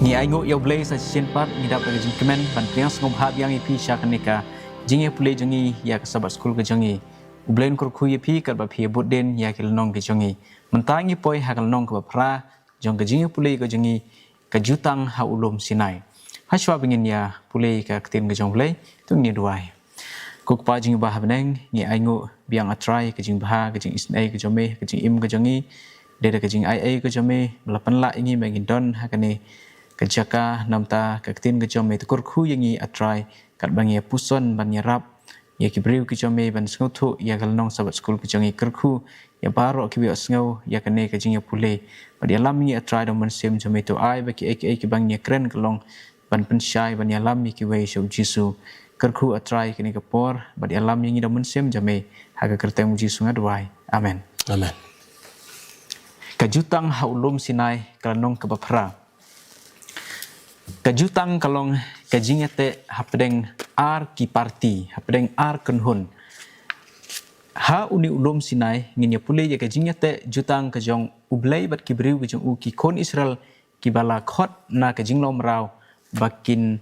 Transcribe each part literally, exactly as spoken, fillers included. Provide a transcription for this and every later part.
Ngi ainguh ïa U Blei sa shisien pat, ngi dap da ka jingkmen ban pdiang sngewbha biang ïa phi sha kane ka jingïapule jong ngi ïa ka Sabbath School ka jong ngi. U Blei un kyrkhu ïa phi katba phi ïa bud dien ïa ki lynnong ki jong ngi. Mynta ngi poi ha ka lynnong kaba phra jong ka jingïapule ka jong ngi, ka jutang ha u lum Sinai. Hashwa ba ngin ïa pule ka ktien ka jong U Blei, to ngin ïa duwai. Ko Kpa jong ngi ba ha bneng, ngi ainguh biang, A Trai, ka jingbha, ka jingisynei ka jong me, ka jingim ka jong ngi, dei da ka jingai ei ka jong me ba la pynlah ïa ngi ba ngin don ha kane ka jaka. Namar kata ka ktien ka jong me to kyrkhu ïa ngi, A Trai, katba ngi ïa puson ban ïarap ïa ki briew ki jong me ban sngewthuh ïa ka lynnong Sabbath School ka jong ngi. Kyrkhu ïa baroh kiba ïohsngew ïa kane ka jingïapule, bad ïalam ïa ngi, A Trai, da u Mynsiem jong me. To ai ba kiei kiei kiba ngi ïa kren ka long ban pynshai, ban ïalam ïa kiwei sha U Jisu. Kyrkhu, A Trai, kane ka por, bad ïalam ïa ngi da u Mynsiem jong me. Ha ka kyrteng U Jisu nga duwai. Amen. Amen. Ka jutang ha u lum Sinai, ka lynnong kaba phra. Ka jutang ka long ka jingïateh hapdeng ar ki parti, hapdeng ar kynhun. Ha une u lum Sinai ngin ïa pule ïa ka jingïateh jutang ka jong U Blei bad ki briew ka jong u, ki khun Israel kiba la khot na ka jinglong mraw ba kin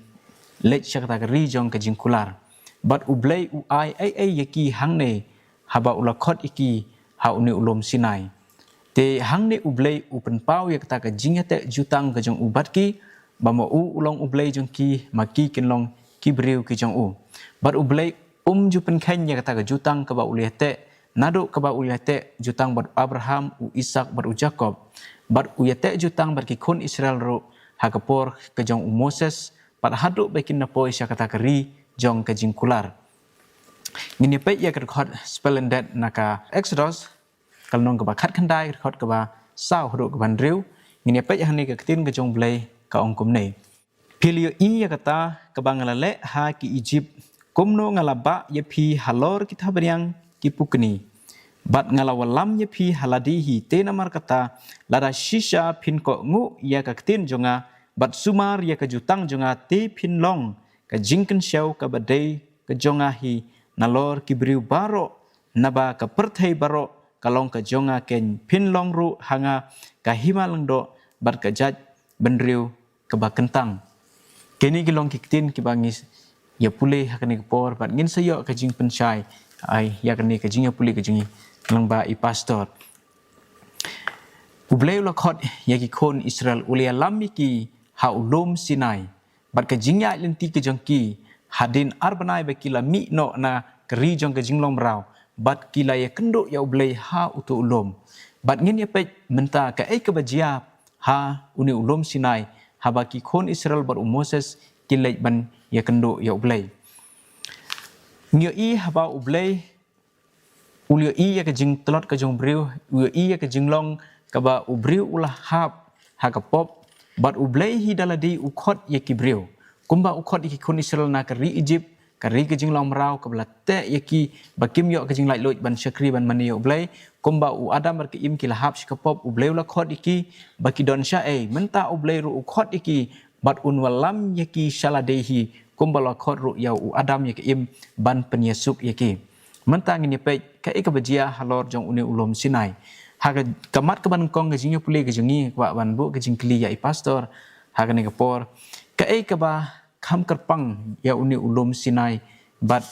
leit sha kata ka ri jong ka jingkular. Bad U Blei u ai ei ei ïa ki hangne haba u la khot ïa ki ha une u lum Sinai. Te hangne U Blei u pynpaw ïa kata ka jingïateh jutang ka jong u bad ki, ba ma u u long U Blei jong ki, ma ki kin long ki briew ki jong u. Bad U Blei um ju pynkheiñ ïa kata ka jutang kaba u la ïateh, naduh kaba u la ïateh jutang bad u Abraham, u Isak bad u Jakob. Bad u ïateh jutang bad ki khun Israel ruh ha ka por ka jong u Moses, bad haduh ba kin da poi sha kata ka ri jong ka jingkular. Ngin ïa peit ïa ka dkhot spelling date na ka Exodus, ka lynnong kaba khatkhyndai, ka dkhot kaba saw haduh kaba hynriew. Ngin ïa peit hangne ka ktien ka jong U Blei ka ong kumne: Phi la ïohi ïa kata kaba nga la leh ha ki Ijipt, kumno nga la bah ïa phi halor ki thabriang ki pukni. Bad nga la wallam ïa phi ha lade hi, te namar kata lada shisha phin kohnguh ïa ka ktien jong nga bad sumar ïa ka jutang jong nga, te phin long ka jingkynshew kaba dei ka jong nga hi nalor ki briew baroh, naba ka pyrthei baroh ka long ka jong nga keiñ. Phin long ruh ha nga ka hima lyngdoh bad ka jaid bynriew kaba kyntang. Kine ki long ki ktien kiba ngi ïa pule ha kane ka por, bad ngin sa ïoh ka jingpynshai ai ïa kane ka jingïapule ka jong ngi lyngba i pastor. U Blei u la khot ïa ki khun Israel, u la ïalam ïa ki ha u lum Sinai. Bad ka jingïaid lynti ka jong ki, hadien ar bnai ba ki la mih noh na ka ri jong ka jinglong mraw, bad ki la ïakynduh ïa U Blei ha uto u lum. Bad ngin ïa peit mynta kaei kaba jia ha une u lum Sinai, haba ki khun Israel bad u Moses ki leit ban ïakynduh ïa U Blei. Ngi ïohi haba U Blei u ïohi ïa ka jingtlot ka jong u briew, u ïohi ïa ka jinglong kaba u briew u la hap ha ka pop, bad U Blei hi da lade u khot ïa ki briew. Kumba u khot ïa ki khun Israel na ka ri Ijipt, ka ri ka jinglong mraw, kaba la teh ïa ki ba kim ïoh ka jinglaitluid ban shakri ban mane ïa U Blei. Kumba u Adam bad ka Im ki la hap sha ka pop, U Blei u la khot ïa ki ba ki don shaei. Mynta U Blei ruh u khot ïa ki bad un wallam ïa ki sha lade hi, kumba la khot ruh ïa u Adam ïa ka Im ban pynïasuk ïa ki. Mynta ngin ïa peit kaei kaba jia halor jong une u lum Sinai. Ha ka, ka mat kaba nyngkong ka jingïapule ka jong ngi, kwah ban buh ka jingkylli ïa i pastor ha kane ka por. Kaei kaba kham kyrpang ïa une u lum Sinai, bad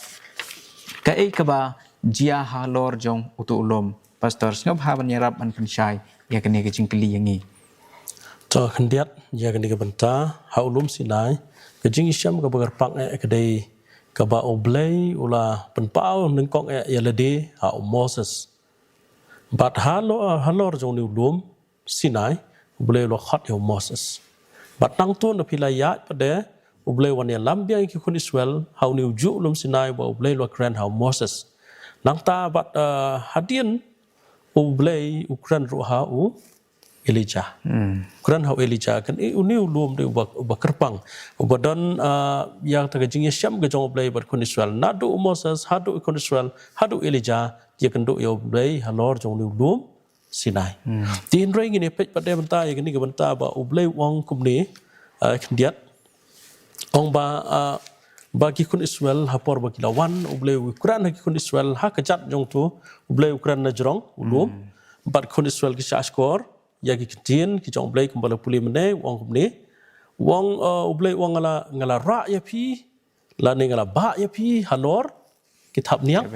kaei kaba jia halor jong uto u lum? Pastor, sngewbha ban ïarap ban pynshai ïa kane ka jingkylli ïa ngi. To khyndiat ïa kane ka bynta, ha u lum Sinai, ka jingïashem kaba kyrpang eh ka dei kaba U Blei u la pynpaw nyngkong eh ïa lade ha u Moses. Bad halo-, halor jong une u lum Sinai, U Blei u la khot ïa u Moses. Bad nangta na phi la ïaid pat de, U Blei u wan ïalam biang ïa ki khun Israel ha une u juh lum Sinai, ba U Blei u la kren ha u Moses. Nangta bad, eh, hadien U Blei u kren ruh ha u Elijah. Hmm. Kren ha u Elijah, kan, eh, une u lum dei uba, uba kyrpang, uba don, eh, ïa kata ka jingïashem ka jong U Blei bad khun Israel. Naduh u Moses haduh khun Israel, haduh Elijah, ïakynduh ïa U Blei halor jong une u lum Sinai. Hmm. Te hynrei ngin ïa peit pat de mynta ïa kane ka bynta ba U Blei u ong kumne, eh, khyndiat. Ong ba, eh, ba ki khun Israel ha por ba ki la wan, U Blei u kren ha ki khun Israel ha ka kjat jong uto, U Blei u kren na jrong u lum. Hmm. Bad khun Israel ki shahshkor ïa ki ktien ki jong U Blei, kumba la pule mynne, u ong kumne: U ong, uh, U Blei u ong nga la, nga la rah ïa phi, lane nga la bah ïa phi halor ki thapniang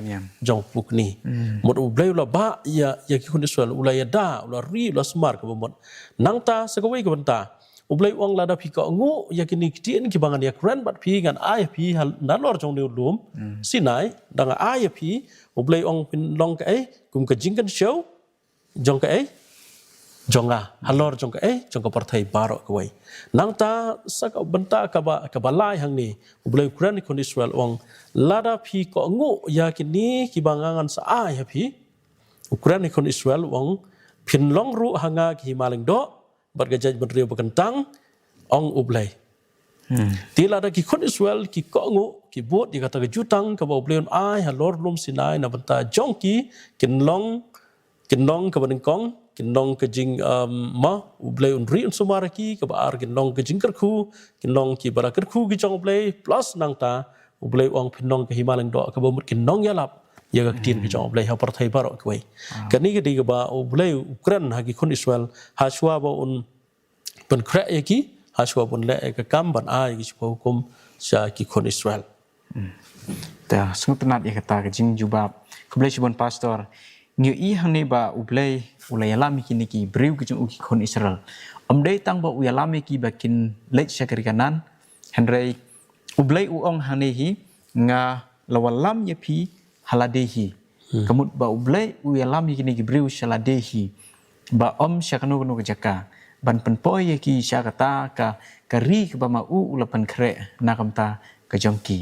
jong pukni. Mut U Blei u la bah ïa, ïa ki khun Israel, u la ïada, u la ri, u la sumar kaba mut. Nangta sa kawei ka bynta, U Blei u ong lada phi kohnguh ïa kine ki ktien kiba ngan ïakren bad phi, ngan ai ïa phi hal-, nalor jong une u lum Sinai, da nga ai ïa phi, U Blei u ong phin long kaei, kum ka jingkynshew jong kaei, jong nga, halor jong kaei, jong ka pyrthei baroh kawei. Nangta sa ka bynta kaba, kaba lai hangne, U Blei u kren ïa ki khun Israel u ong, lada phi kohnguh ïa kine kiba nga ngan sa ai ha phi, u kren ïa ki khun Israel u ong, phin long ruh ha nga ki hima lyngdoh, bad ka jaitbynriew ba kyntang, ong U Blei. Te lada ki khun Israel ki kohnguh, ki bud ïa kata ka jutang kaba U Blei un ai halor lum Sinai na bynta jong ki, kin long, kin long kaba nyngkong, kin long ka jing, um, ma, U Blei un ri un sumar ïa ki, kaba ar kin long ka jingkyrkhu, kin long kiba la kyrkhu ki jong U Blei, plus nangta, U Blei u ong phin long ka hima lyngdoh, kaba mut kin nongïalap ïa ka ktien ka jong U Blei ha pyrthei baroh kawei. Kane ka dei kaba U Blei u kren ha ki khun Israel, hashwa ba un pynkhreh ïa ki, hashwa ba un leh ïa ka kam ban ai ïa ki shiphew hukum sha ki khun Israel. Ta sngewtynnat ïa kata ka jingjubab. Khublei shibun Pastor. Ngi ïohi hangne ba U Blei u la ïalam ïa kine ki briew ki jong u ki khun Israel. Ym dei tang ba u ïalam ïa ki ba kin leit sha ka ri Kanaan. Hynrei U Blei u ong hangne hi, nga la wallam ïa phi ha lade hi. Ka mut ba U Blei u ïalam ïa kine ki briew sha lade hi, ba ym sha kano kano ka jaka, ban pynpoi ïa ki sha kata ka, ka ri kaba ma u u la pynkhreh na ka bynta ka jong ki.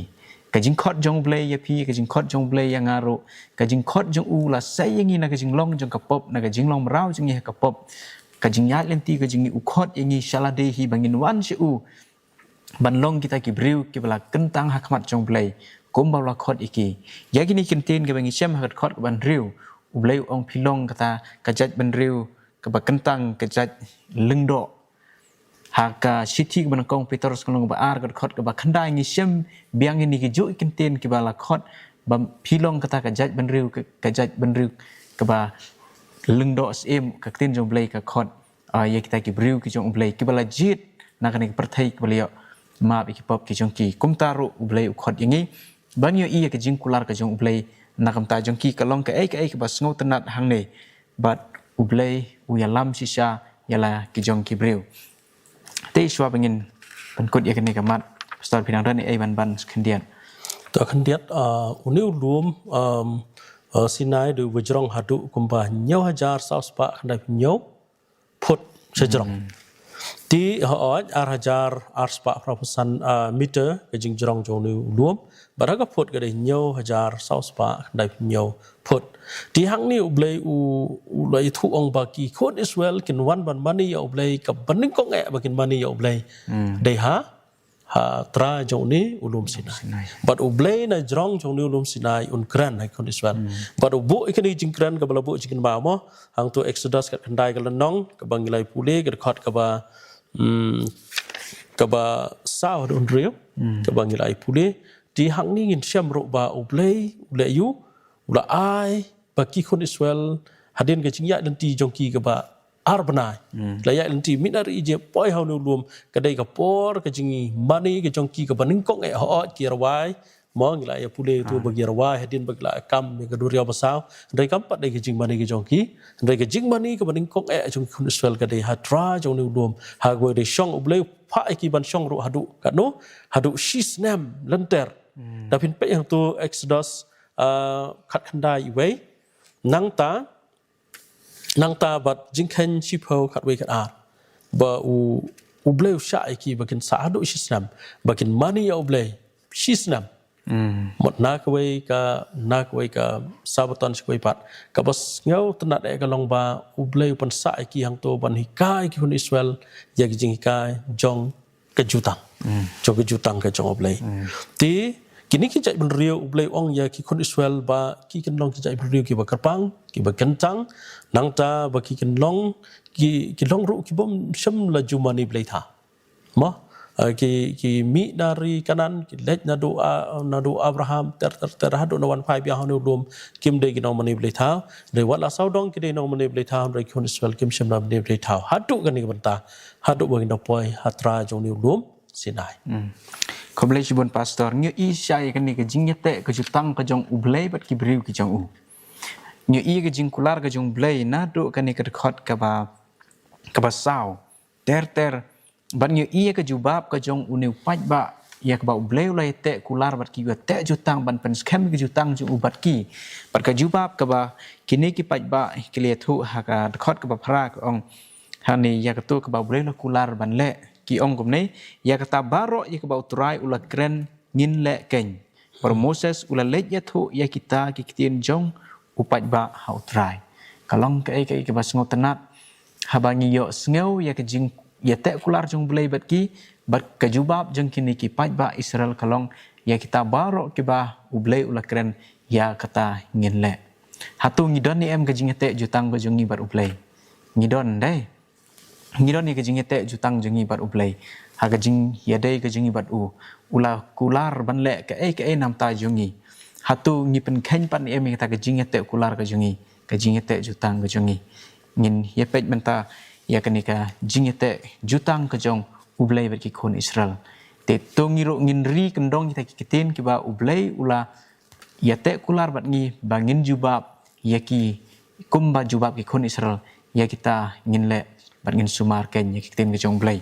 Ka jingkhot jong U Blei ïa phi, ka jingkhot jong U Blei ïa nga ruh, ka jingkhot jong u la sei ïa ngi na ka jinglong jong ka pop, na ka jinglong mraw jong ngi ha ka pop. Ka jingïaid lynti ka jong ngi, u khot ïa ngi sha lade hi ba ngin wan sha u, ban long kita ki briew kiba la kyntang ha khmat jong U Blei, kumba u la khot ïa ki. Ïa kine ki ktien kiba ngi shem ha ka dkhot kaba hynriew, U Blei u ong phi long kata ka jaitbynriew kaba kyntang, ka jait lyngdoh. Ha ka shithi kaba nyngkong Petros ka lynnong ba ar ka dkhot kaba khyndai ngi shem biang ïa kine ki juh ki ktien kiba la khot ba phi long kata ka jaitbynriew, ka, ka jaitbynriew kaba lyngdoh syiem, ka ktien jong U Blei ka khot, ah, ïa kita ki briew ki jong U Blei kiba la jied na kane ka pyrthei, kiba la ïoh map ïa ki pop ki jong ki. Kumta ruh U Blei u khot ïa ngi ban ïohi ïa ka jingkular ka jong U Blei na ka bynta jong ki, ka long kaei kaei kaba sngewtynnat hangne, bad U Blei u ïalam shisha ïa la ki jong ki briew. Te shuwa ba ngin pynkut ïa kane ka mat, Pastor, phi nang don ei ei ban ban khyndiat? To khyndiat, ah, une u lum, um, ah, Sinai dei uba jrong haduh kumba hynñiew hajar saw spah khyndaiphew hynñiew phut sha jrong. Te hooid ar hajar ar spah phra phew san, ah, meter ka jingjrong jong une u lum. Bad ha ka phut ka dei hynñiew hajar saw spah khyndaiphew hynñiew phut. Te hangne U Blei u, u la ïathuh ong ba ki khun Israel kin wan ban mane ïa U Blei, kaba nyngkong eh ba kin mane ïa U Blei, dei ha, ha trai jong une u lum Sinai. Bad U Blei na jrong jong une u lum Sinai un kren ha ki khun Israel. Bad u buh ïa kane ka jingkren kaba la buh jingkynmaw mo, hangto Exodus ka khyndai ka lynnong, kaba ngi la ïa pule, ka dkhot kaba, mm, kaba saw haduh hynriew, kaba ngi la ïa pule. Te hangne ngin shem ruh ba U Blei u leh ïa u, u la ai ba ki khun Israel hadien ka jingïaid lynti jong ki kaba ar bnai. La ïaid lynti mih na ri Ijipt poi ha une u lum, ka dei ka por ka jingmane ka jong ki kaba nyngkong eh, hooid ki rwai. Mo ngi la ïa pule ïa uto ba ki rwai hadien ba ki la kam ïa ka duriaw basaw. Hynrei kam pat dei ka jingmane ka jong ki. Hynrei ka jingmane kaba nyngkong eh jong ki khun Israel ka dei ha trai jong une u lum. Ha kaba dei shong U Blei u phah ïa ki ban shong ruh haduh katno, haduh shi snem lynter. Da phin peit hangto Exodus, ah, khatkhyndai iwei. Nangta, nangta bad Jingkheiñ shiphew khatwei khatar, ba u, U Blei u shah ïa ki ba kin sah haduh shi snem, ba kin mane ïa U Blei shi snem. Mut na kawei ka, na kawei ka Sabbaton sha kawei pat. Kaba sngewtynnat eh ka long ba U Blei u pynsah ïa ki hangto ban hikai ki khun Israel ïa ki jinghikai jong ka jutang. Jong ka jutang ka jong U Blei. Te kine ki jaitbynriew, U Blei u ong ïa ki khun Israel ba ki kin long ki jaitbynriew kiba kyrpang, kiba kyntang, nangta ba ki kin long, ki, ki long ruh kibym shym la ju mane blei tha. Mo, Uh, ki ki mih na ri Kanan, ki leit naduh uh, naduh Abraham ter ter ter haduh na wan phai biang ha une u lum, kim dei ki nongmane blei thaw. Dei wat la sawdong ki dei nongmane blei thaw, dei ki khun Israel kim shym la mane blei thaw haduh kane ka bynta, haduh ba kin da poi ha trai jong une u lum Sinai. Khublei shibun Pastor. Ngi ïohi shai kane ka jingïateh ka jutang ka jong U Blei bad ki briew ki jong u. Ngi ïohi ka jingkular ka jong U Blei naduh kane ka dkhot kaba kaba saw ter ter. Bad ngi ïohi ka jubab ka jong une u paidbah ïa kaba U Blei u la ïateh kular bad ki, u ïateh jutang ban pynskhem ka jutang jong u bad ki. Bad ka jubab kaba kine ki paidbah ki la ïathuh ha ka dkhot kaba phra ka ong, hangne ïa kato kaba U Blei u la kular ban leh. Ki ong kumne, ïa kata baroh ïa kaba U Trai u la kren ngin leh keiñ. Bad u Moses u la leit ïathuh ïa kita ki ktien jong u paidbah ha U Trai. Ka long kaei kaei kaba sngewtynnat haba ngi ïohsngew ïa ka jingïateh kular jong U Blei bad ki, bad ka jubab jong kine ki paidbah Israel ka long, ïa kita baroh kiba U Blei u la kren ïa kata ngin leh. Hato ngi don ne em ka jingïateh jutang ka jong ngi bad U Blei? Ngi don, dei. Ngi don ïa ka jingïateh jutang jong ngi bad U Blei ha ka jingïadei ka jong ngi bad u. U la kular ban leh kaei kaei namar jong ngi. Hato ngi pynkheiñ pat ne em ïa kata ka jingïateh kular ka jong ngi, ka jingïateh jutang ka jong ngi? Ngin ïa peit mynta ïa kane ka jingïateh jutang ka jong U Blei bad ki khun Israel. Te to ngi ruh ngin ri kyndong kita ki ktien kiba U Blei u la ïateh kular bad ngi ba ngin jubab ïa ki kumba jubab ki khun Israel, ïa kita ngin leh bad ngin sumar keiñ ïa ki ktien ka jong U Blei.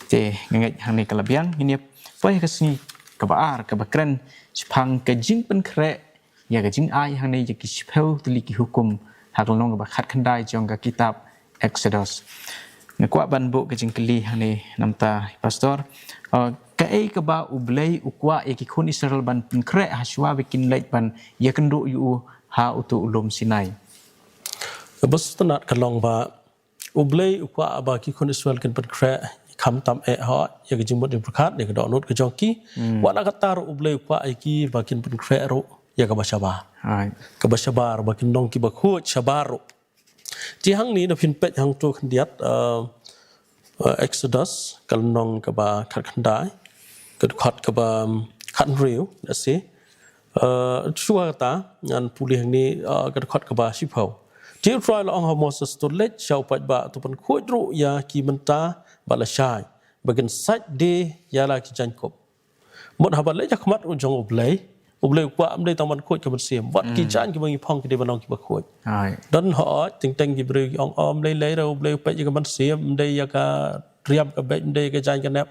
Te nga ngeit hangne ka la biang, ngin ïa poi ha ka sngi kaba ar kaba kren shaphang ka jingpynkhreh ïa ka jingai hangne ïa ki shiphew tylli ki hukum ha ka lynnong kaba khatkhyndai jong ka kitab Exodus. Nga kwah ban buh ka jingkylli hangne namar Pastor. Uh, kaei kaba U Blei u kwah ïa ki khun Israel ban pynkhreh ha shuwa ba kin leit ban ïakynduh ïa u ha uto u lum Sinai? Kaba sngewtynnat ka long ba U Blei u kwah ba ki khun Israel kin pynkhreh, khamtam eh hooid ïa ka jingmut jingpyrkhat, ïa ka dohnud ka jong ki. Hmm. Wat la katta ruh U Blei u kwah ïa ki ba kin pynkhreh ruh ïa kaba shabar. Hooid. Kaba shabar, ba kin long kiba khuid shabar ruh. Te hangne lada phin peit hangto khyndiat, uh, uh, Exodus, ka lynnong kaba khatkhyndai, ka dkhot kaba, um, khathynriew, lehse. Uh, shuwa kata, ngan pule hangne, uh, ka dkhot kaba shiphew. Te U Trai u la ong ha Moses, to leit sha u paidbah, to pynkhuid ruh ïa ki mynta bad lashai, ba kin sait die ïa la ki jaiñkup. Mut haba leit ha khmat u jong U Blei, U Blei u kwah ym dei tang ban khuid ka mynsiem. Wat ki jaiñ kiba ngi phong ki dei ban long kiba khuid. Hooid. Don hooid, teng teng ki briew ki ong, ym lei lei re, U Blei u peit ïa ka mynsiem, ym dei ïa ka riam ka beit, ym dei ïa ka jaiñ ka nep.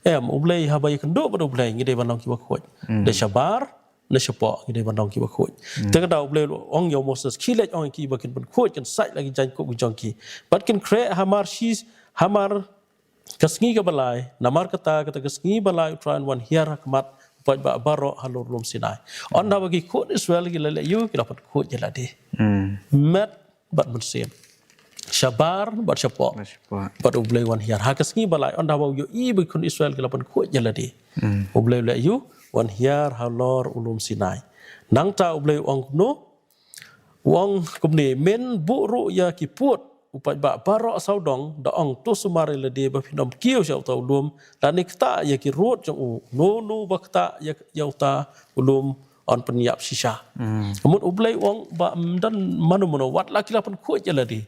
Em, U Blei haba ïakynduh bad U Blei ngi dei ban long kiba khuid. Dei shabar ne shapoh ngi dei ban long kiba khuid. Te kata U Blei u ong ïa u Moses, khie leit ong ïa ki ba kin pynkhuid, kin sait la ki jaiñkup ki jong ki. Bad kin khreh hamar shi, hamar ka sngi kaba lai, namar kata, kata ka sngi ba lai U Trai un wan hiar ha khmat u paidbah baroh halor lum Sinai. Ynda ba ki khun Israel ki la leh ïa u, ki la pynkhuid ïa lade. Hmm. Met bad mynsiem. Shabar bad shapoh. Bad shapoh. Bad U Blei wan hiar ha ka sngi ba lai, ynda ba u ïohi ba ki khun Israel ki la pynkhuid ïa lade. Hmm. U Blei u leh ïa u, wan hiar halor u lum Sinai. Nangta U Blei u ong kumno, u ong kumne, men buh ruh ïa ki pud u paidbah baroh sawdong, da ong, to sumar ïa lade ba phin ym kiew sha uta u lum, lane ktah ïa ki rud jong u, uno uno ba ktah ïa, ïa uta u lum yn pynïap shisha. Hmm. Mut U Blei u ong ba ym don mano mano, wat la ki la pynkhuid ïa lade.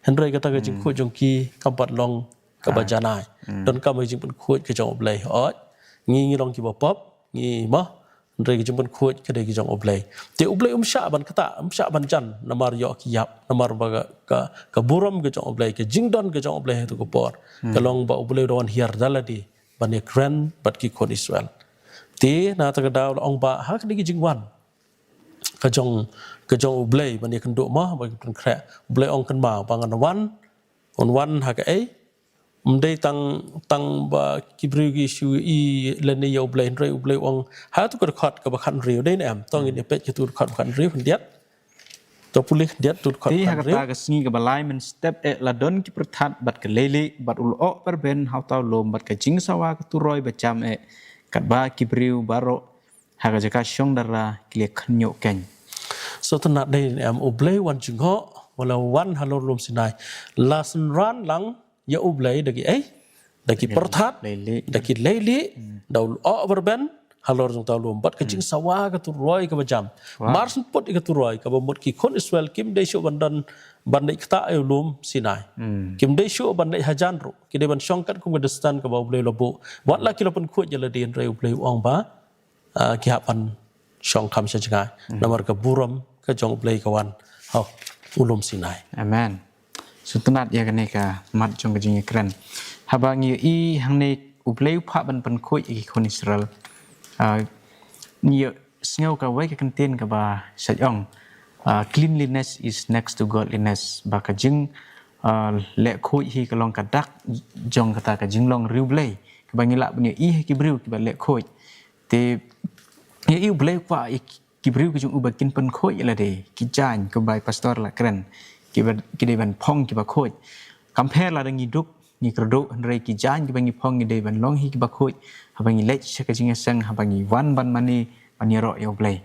Hynrei kata ka jingkhuid jong ki kam pat long kaba janai. Hmm. Donkam ka jingpynkhuid ka jong U Blei. Hooid, ngi ngi long kiba pop, ngi mo, hynrei ka jingpynkhuid ka dei ka jong U Blei. Te U Blei um shah ban ktah, um shah ban jan, namar ïoh ki ïap, namar ba ka, ka, ka burom ka jong U Blei, ka jingdon ka jong U Blei ha kato ka por. Hmm. Ka long ba U Blei u da wan hiar da lade ban ïakren bad ki khun Israel. Te na kata ka daw la ong ba ha kane ka jingwan ka jong, ka jong U Blei ban ïakynduh mo, ban pynkhreh, U Blei ong kynmaw ba ngan wan, un wan ha kaei, ym dei tang, tang ba ki briew ki shu ïohi lane ïa U Blei, hynrei U Blei u ong ha kato ka dkhot kaba khathynriew, dei ne em? To ngin ïa peit kato ka dkhot ba khathynriew khyndiat. To pule khyndiat kato ka dkhot ba khathynriew. Te ha kata ka sngi kaba lai mynstep eh la don ki pyrthat bad ka leilieh bad u lyoh pyrben ha uta u lum bad ka jingsawa ka turoi ba jam eh, katba ki briew baroh ha ka jaka shong dara ki la khynñiuh keiñ. Sngewtynnat, dei ne em? U Blei wan jngoh, wat la wan halor lum Sinai, la synran lang ïa U Blei da kiei? da ki pyrthat, da ki leilieh, da u lyoh byrben halor jong uta u lum, bad ka jingsawa ka turoi kaba jam. Mar shen put ïa ka turoi kaba mut ki khun Israel kim dei shuh ban don ban leit ktah ïa u lum Sinai. Kim dei shuh ban leit hajan ruh. Ki dei ban shong katkum ka distance kaba U Blei u la buh. Wat la ki la pynkhuid ïa lade, hynrei U Blei u ong ba ah, ki hap ban shong kham sha jngai. Namar ka burom ka jong U Blei ka wan ha u lum Sinai. Amen. Sngewtynnat ïa kane ka mat jong ka jingïakren. Haba ngi ïohi hangne U Blei u phah ban pynkhuid ïa ki khun Israel. Ah, ngi ïohsngew kawei ka kyntien kaba shait ong, ah, cleanliness is next to godliness. Ba ka jing, ah, leh khuid hi ka long ka dak jong kata ka jinglong riewblei kaba ngi lah ban ïohi ha ki briew kiba leh khuid. Te ïa U Blei u kwah ïa ki briew ki jong u ba kin pynkhuid ïa lade, ki jaiñ, kumba i pastor la kren, kiba, ki dei ban phong kiba khuid. Kam pher lada ngi duk, ngi kyrduh, hynrei ki jaiñ kiba ngi phong ngi dei ban long hi kiba khuid haba ngi leit sha ka jingïaseng, haba ngi wan ban mane ban ïaroh ïa U Blei.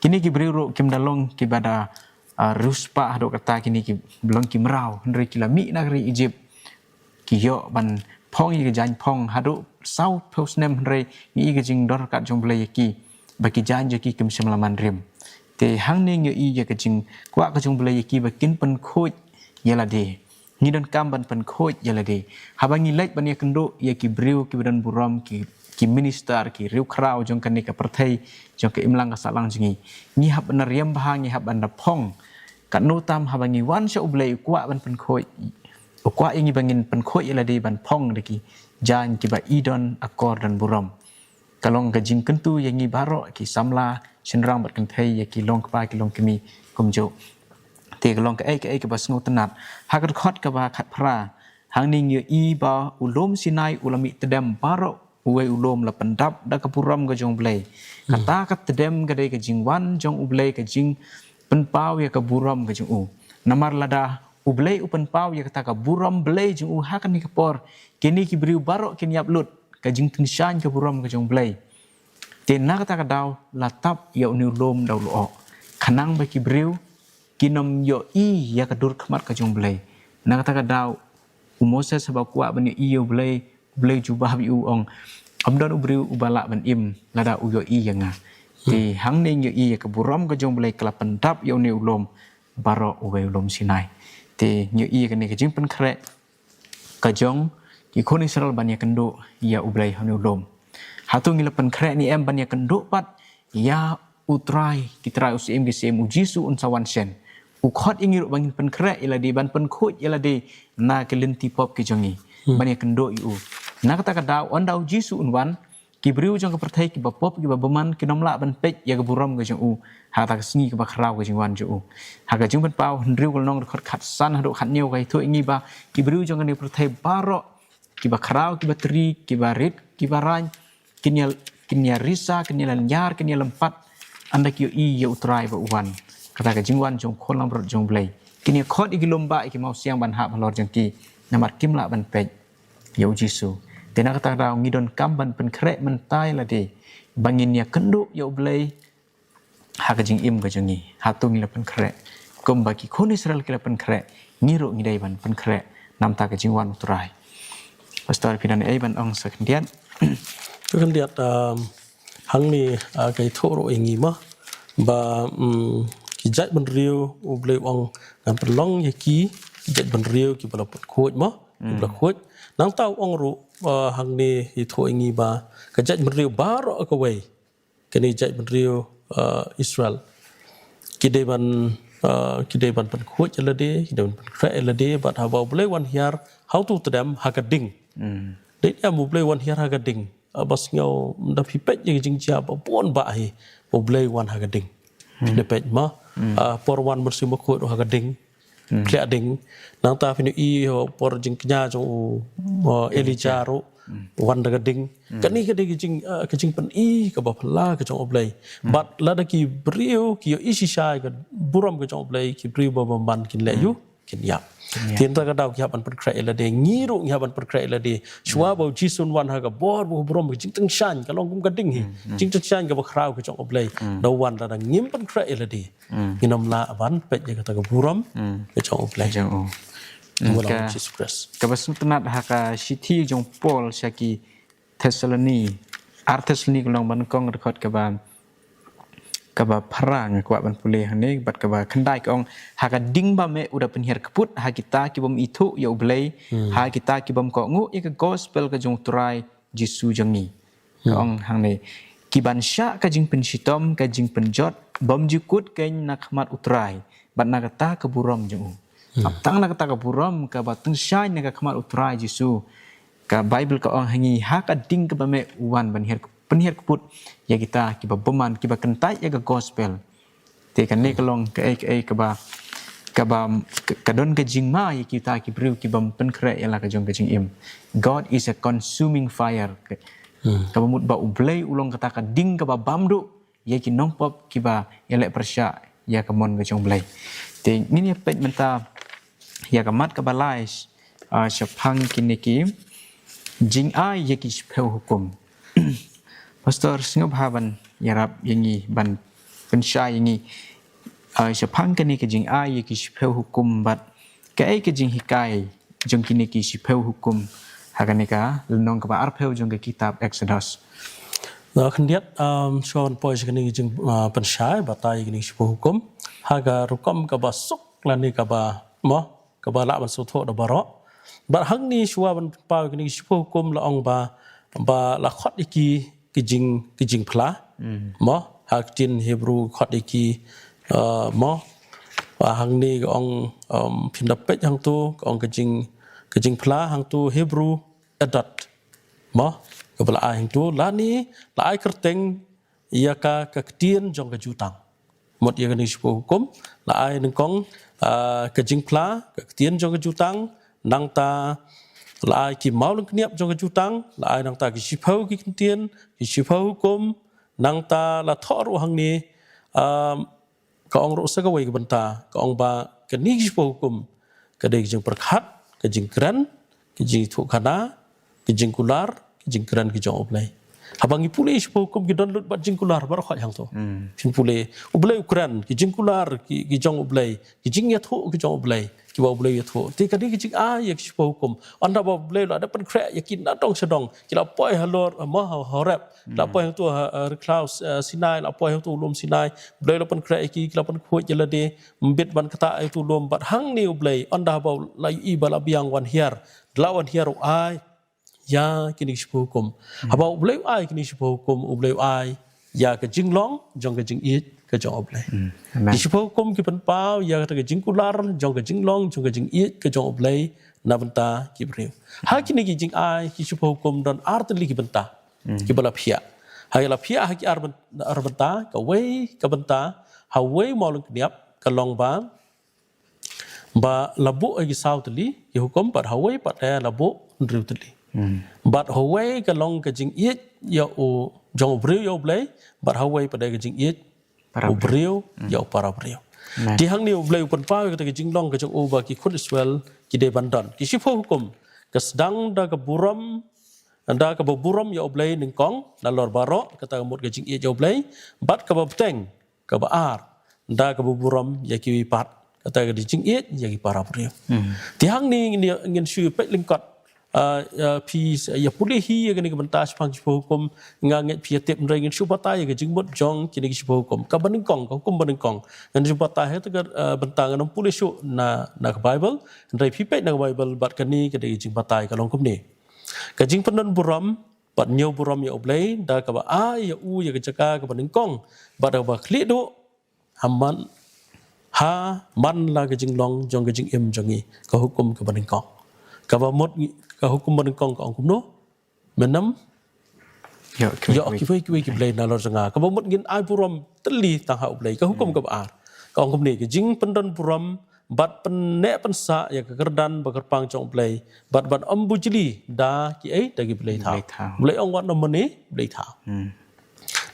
Kine ki briew ruh kim da long kiba da, ah, riewspah haduh katta, kine ki long ki mraw, hynrei ki la mih na ka ri Egypt. Ki ïoh ban phong ïa ka jaiñ phong haduh sawphew snem, hynrei ngi ïohi ka jingdon ryngkat jong U Blei ïa ki ba ki jaiñ jong ki kim shym la man rim. Te hangne ngi ïohi ïa ka jingkwah ka jong U Blei ïa ki ba kin pynkhuid ïa lade. Ngi donkam ban pynkhuid ïa lade. Haba ngi leit ban ïakynduh ïa ki briew kiba don burom, ki, ki minister, ki riewkhraw jong kane ka pyrthei, jong ka imlang ka sahlang jong ngi, ngi hap ban riam bha, ngi hap ban da phong. Katno tam haba ngi wan sha U Blei u kwah ban pynkhuid, u kwah ïa ngi ba ngin pynkhuid ïa lade ban phong da ki jaiñ kiba i don akor don burom. Ka long ka jingkyntu ïa ngi baroh ki samla shynrang bad kynthei, ïa ki longkpa ki longkmie kumjuh. Te ka long kaei kaei kaba sngewtynnat. Ha ka dkhot kaba khatphra, hangne ngi ïohi ba u lum Sinai u la mih tdem baroh uwei u lum, la pyndap da ka burom ka jong U Blei. Kata ka tdem ka dei ka jingwan jong U Blei, ka jingpynpaw ïa ka burom ka jong u. Namar lada U Blei u pynpaw ïa kata ka burom Blei jong u ha kane ka por, kine ki briew baroh kin ïap lut, ka jingtyngshaiñ ka burom ka jong U Blei. Te na kata ka daw la tap ïa une u lum da u lyoh, khnang ba ki briew kin ym ïohi ïa ka dur khmat ka jong U Blei. Na kata ka daw u Moses haba u kwah ban ïohi ïa U Blei, U Blei u jubab ïa u, u ong, ym don u briew uba lah ban im lada u ïohi ïa nga. Te hangne ngi ïohi ïa ka burom ka jong U Blei ka la pyndap ïa une u lum baroh uwei u lum Sinai. Te ngi ïohi ïa kane ka jingpynkhreh ka jong ki khun Israel ban ïakynduh ïa U Blei ha une u lum. Hato ngi la pynkhreh ne em ban ïakynduh pat ïa U Trai ki trai, U Syiem ki syiem, U Jisu un sa wan shen? U khot ïa ngi ruh ba ngin pynkhreh ïa lade, ban pynkhuid ïa lade na ki lynti pop ki jong ngi, ban ïakynduh ïa u. Na kata ka daw ynda U Jisu un wan, ki briew jong ka pyrthei kiba pop kiba bymman kin ym lah ban peit ïa ka burom ka jong u ha kata ka sngi kaba khraw ka jingwan jong u. Ha ka Jingpynpaw hynriew ka lynnong, dkhot khatsan haduh khathynñiew, ka ïathuh ïa ngi ba ki briew jong kane ka pyrthei baroh, kiba khraw kiba tri, kiba rit kiba rain, kin ïa, kin ïa risa, kin ïa lynñiar, kin ïa lympat ynda ki ïohi ïa U Trai ba u wan. Kata ka jingwan jong u Khun langbrot jong U Blei. Kin ïa khot ïa ki lum bah, ïa ki mawsiang ban hap halor jong ki, namar kim lah ban peit ïa U Jisu. Te na kata ka daw ngi donkam ban pynkhreh mynta ïa lade ba ngin ïakynduh ïa U Blei ha ka jingim ka jong ngi. Hato ngi la pynkhreh kumba ki khun Israel ki la pynkhreh? Ngi ruh ngi dei ban pynkhreh na bynta ka jingwan U Trai. Pastor, phi don ei ban ong sa khyndiat? Sa khyndiat, um, hangne, uh, ka ïathuh ruh ïa ngi mo ba, um, ki jaitbynriew U Blei u ong ngan pynlong ïa ki, ki jaitbynriew kiba la pynkhuid mo, kiba la khuid. Nangta u ong ruh, uh, hangne ïathuh ïa ngi ba ka jaitbynriew baroh kawei, kane jaitbynriew, uh, Israel, ki dei ban, uh, ki dei ban pynkhuid ïa lade, ki dei ban pynkhreh ïa lade, bad haba U Blei wan hiar ha uto u tdem ha ka ding. Dei ne em U Blei wan hiar ha ka ding? Uh, ba sngew, ynda phi peit ïa ka jingjia ba bun bah hi ba U Blei wan ha ka ding. Phi da peit mo, uh, por wan Mynsiem Bakhuid ruh ha ka ding. Khlieh ding. Nangta phin ïohi ha por jingkñia jong u, uh, Elijah ruh, wan da ka ding. Kane ka dei ka jing, uh, ka jingpyni kaba phylla ka jong U Blei. Bad lada ki briew ki ïohi shisha ïa ka burom ka jong U Blei, ki briew ba bymman kin leh aïu? Kin ïap. Te na kata ka daw ki hap ban pynkhreh ïa lade, ngi ruh ngi hap ban pynkhreh ïa lade. Shuwa ba U Jisu un wan ha ka bor, ba ka burom, ka jingtyngshaiñ ka long kum ka ding hi. Jingtyngshaiñ kaba khraw ka jong U Blei. Da u wan lada ngim pynkhreh ïa lade, ngin ym lah ban peit ïa kata ka burom ka jong U Blei. Jong u. Ka Jisu Khrist. Kaba sngewtynnat ha ka shithi jong Paul sha ki Thessaloni, ar Thessaloni ka long ba nyngkong, dkhot kaba, kaba phra nga kwah ban pule hangne, bad kaba khyndai ka ong, ha ka ding ba meh u da pynhiar kput ha kita ki bym ithuh ïa U Blei, ha kita ki bym kohnguh ïa ka gospel ka jong U Trai Jisu jong ngi. Ka ong hangne, ki ban shah ka jingpynshitom, ka jingpynjot bymjukut keiñ na khmat U Trai bad na kata ka burom jong u. Hap tang na kata ka burom kaba tyngshaiñ na ka khmat U Trai Jisu. Ka Baibl ka ong ha ngi, ha ka ding kaba meh u wan ban hiar, pynhiar kput ïa kita kiba bymman, kiba kyntait ïa ka gospel. Te kane ka long kaei kaei kaba, kaba, ka, ka don ka jingma ïa kita ki briew ki bym pynkhreh ïa la ka jong ka jingim. God is a consuming fire. Kaba mut ba U Blei u long kata ka ding kaba bam duh ïa ki nongpop kiba ïaleh pyrshah ïa ka mon ka jong U Blei. Te ngin ïa peit mynta ïa ka mat kaba lai, ah, shaphang kine ki jingai ïa ki shiphew hukum. Pastor, sngewbha ban ïarap ïa ngi, ban pynshai ïa ngi, ah, shaphang kane ka jingai ïa ki shiphew hukum bad kaei ka jinghikai jong kine ki shiphew hukum ha kane ka lynnong kaba arphew jong ka kitab Exodus. Na khyndiat, um, shuwa ban poi sha kane ka jing, ah, pynshai batai ïa kine ki shiphew hukum ha ka rukom kaba suk lane kaba, mo, kaba lah ban sngewthuh da baroh. Bad hangne shuwa ban pynpaw ïa kine ki shiphew hukum la ong ba, ba la khot ïa ki ki jing, ki jingphla. Mo, ha ka ktien Hebru khot ïa ki, uh, mo. Ba hangne ka ong, um, phin da peit hangto, ka ong ka jing, ka jingphla hangto Hebru adad. Mo, kaba la ai hangto, lane la ai kyrteng ïa ka, ka ktien jong ka jutang. Mut ïa kane shiphew hukum, la ai nyngkong, ah, ka jingphla, ka ktien jong ka jutang, nangta la ai ki mawlyngkniap jong ka jutang, la ai nangta ki shiphew ki ktien, ki shiphew hukum, nangta la thoh ruh hangne, ah, ka ong ruh sa kawei ka bynta, ka ong ba kane ki shiphew hukum ka dei ka jingpyrkhat, ka jingkren, ka jingithuhkhana, ka jingkular, ka jingkren ka jong U Blei. Haba ngi pule shiphew hukum ki don lut bad jingkular baroh khoit hangto. Phin pule, U Blei u kren, ki jingkular ki, ki jong U Blei, ki jingïathuh ki jong U Blei, kiba U Blei u ïathuh. Te kane ka jingai ïa ki shiphew hukum. Ynda ba U Blei u la dep pynkhreh ïa ki nadong shadong, ki la poi halor, mo, ha Horeb, la poi hangto ha, ha rikhlaw, eh, Sinai, la poi hangto ha lum Sinai. U Blei u la pynkhreh ïa ki, ki la pynkhuid ïa lade, ym bit ban ktah ïa uto u lum, bad hangne U Blei, ynda haba u la ïohi ba la biang, wan hiar, la wan hiar u ai ïa kine ki shiphew hukum. Haba U Blei u ai kine ki shiphew hukum, U Blei u ai ïa ka jinglong jong ka jingïeit ka jong U Blei. Ki shiphew hukum ki pynpaw ïa kata ka jingkular jong ka jinglong jong ka jingïeit ka jong U Blei na bynta ki briew. Ha kine ki jingai ki shiphew hukum don ar tylli ki bynta kiba la phiah. Ha, la phiah ha ki ar byn-, ar bynta, kawei ka bynta, ha uwei u mawlyngkniap ka long ba, ba la buh ha ki saw tylli ki hukum, bad ha uwei pat, eh, la buh hynriew tylli. Bad ha uwei ka long ka jingïeit ïa u, jong u briew ïa U Blei, bad ha uwei pat ka jingïeit u briew ïa u para briew. Te hangne U Blei u pynpaw ïa kata ka jinglong ka jong u ba ki khun Israel ki dei ban don. Ki shiphew hukum ka sdang da ka burom, da kaba burom ïa U Blei nyngkong, nalor baroh, kata ka mut ka jingïeit ïa U Blei, bad kaba bteng, kaba ar, da kaba burom ïa kiwei pat, kata ka dei jingïeit ïa ki para briew. Te hangne ngin, ngin shu peit lyngkot, ah, ah, phi, ïa pule hi ïa kane ka bynta shaphang ki shiphew hukum, nga ngeit phi ïa tip, hynrei ngin shu batai ïa ka jingmut jong kine ki shiphew hukum. Kaba nyngkong, ka hukum ba nyngkong. Ngin shu batai ha kata ka, ah, bynta, ngan ym pule shuh na, na ka Baibl, hynrei phi peit na ka Baibl, bad kane ka dei ka jingbatai ka long kumne. Ka jingpyndon burom bad ñiew burom ïa U Blei da kaba ai ïa u ïa ka jaka kaba nyngkong bad da kaba khlieh duh ha man, ha man la ka jinglong jong ka jingim jong ngi, ka hukum kaba nyngkong. Kaba mut ngi, ka hukum ba nyngkong ka ong kumno? Mynta ïoh kiwei kiwei ki blei nalor jong nga. Kaba mut ngin ai burom tylli tang ha U Blei. Ka hukum kaba ar ka ong kumne, ka jingpyndon burom bad pynneh pynsah ïa ka kyrdan ba kyrpang jong U Blei bad ban ym bujli da kiei, da ki blei thaw. U Blei ong wat nym mane blei thaw.